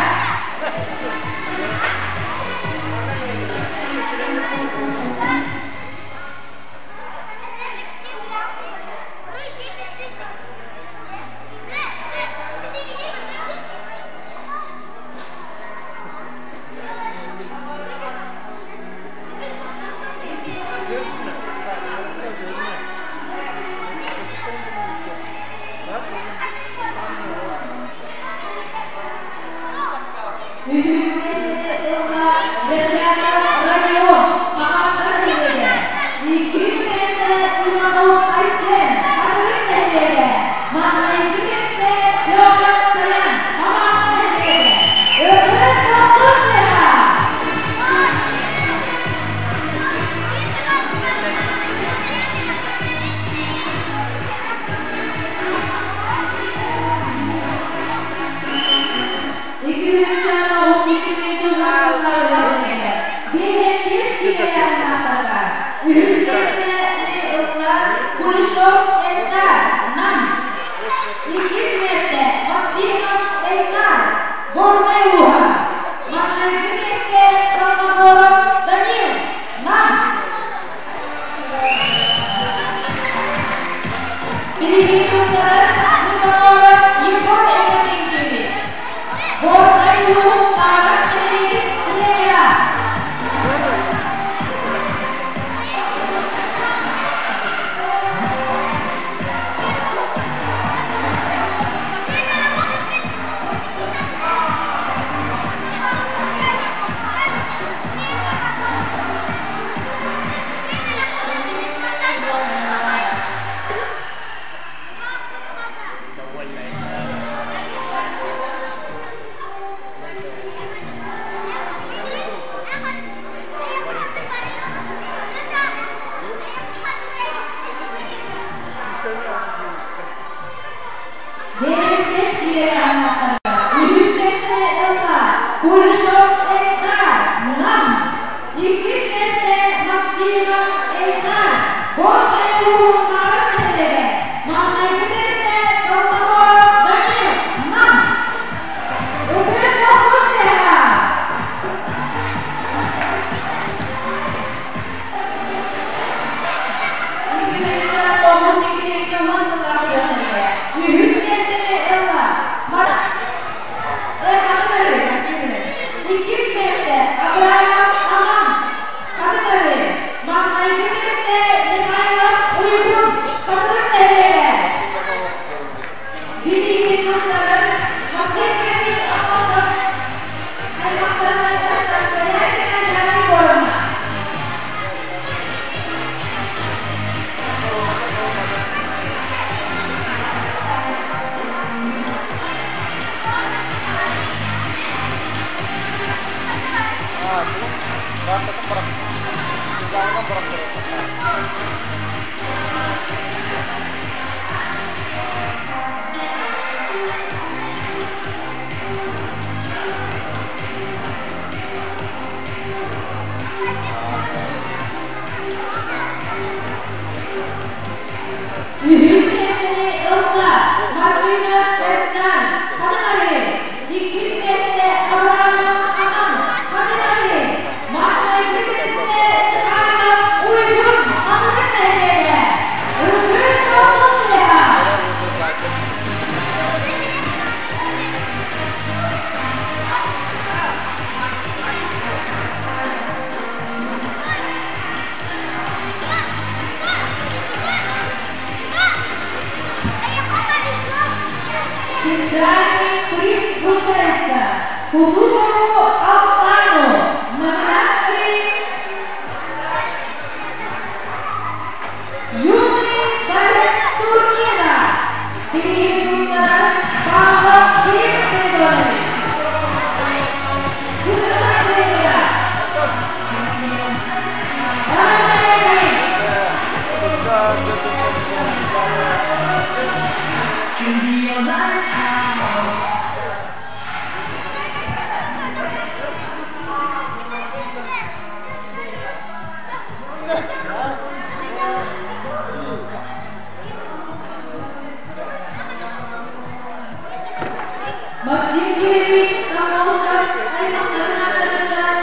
Үһүс миэстэни ылла Рехлясов Родион, Хамаҕатта нэһилиэгэ. Иккис миэстэ Иванов Айсен, Хатырык нэһилиэгэ. Маҥнайгы миэстэ Федоров Саян, Хамаҕатта нэһилиэгэ. Өркөн Сосун тыаһа! 292 сылларыгар биһиэхпис киирээхтарга үһүс миэстэни ылла Кулешов Эльдар, Нам. Иккис миэстэ Максимов Эльдар, Горнай улууһа. Маҥнайгы миэстэ Колмогоров Данил, Нам. Биһиги туттарар Никаноров Егор Иннокентьевич, Горнай улууһун Тааҕар нэһилиэгин тренера. Биэс киирэр аһымахтарга үһүс миэстэ ылла Кулешов Эльдар, Нам. Иккис миэстэ Максимов Эльдар, Горнай улууһун Маҕарас нэһилиэгэ. Маҥнайгы миэстэ Колмогоров Данил, Нам. Ытык Дохсун тыаһа! 2009-2010 сыллаах күрэхтэһиигэ үһүс миэстэни ылла Иккис миэстэ Абрамов Аман, Хатыҥ Маҥнайгы Үһүс миэстэни ылла Мартынов Эстан, Хатыҥ-Арыы. Иккис миэстэ Абрамов Аман, Хатыҥ-Арыы. Маҥнайгы миэстэ Степанов Уйгун, Хатырык нэһилиэгэ. Үрдүк дохсун тыаһа. Центральный приз вручается Кутузову Алтану в номинации «Юный борец турнира». Перейдут Павлов Кирилл Спиридонович. Высочайший. Can be your lighthouse. Максим Кириллович Амосов аймақтарын аттарынан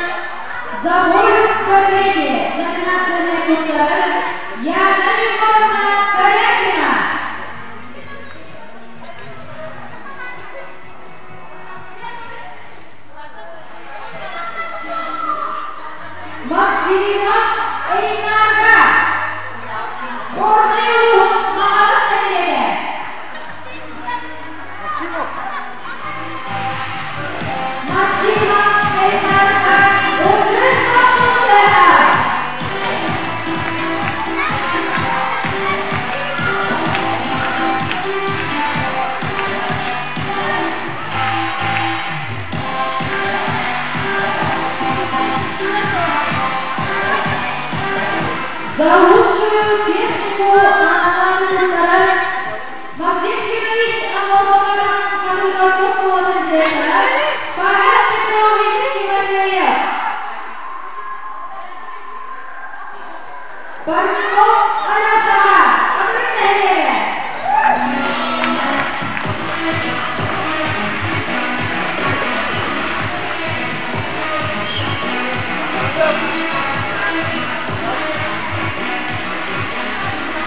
«За волю к победе» номинацияны туттарар Яна Егоровна Корякина. Максимов Эйнарга. Горный улууһун Маҕарас нэһилиэгэ. Максимов Эйнарга Ыргыз Дохсун. За лучшую технику анаан туттарар Максим Кирович Амосов Хатырык оскуолатын директора Павел Петрович Тимофеев. Парников Алешаға, Хатырык нэһилиэгэ.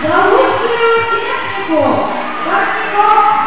За лучшую технику Парников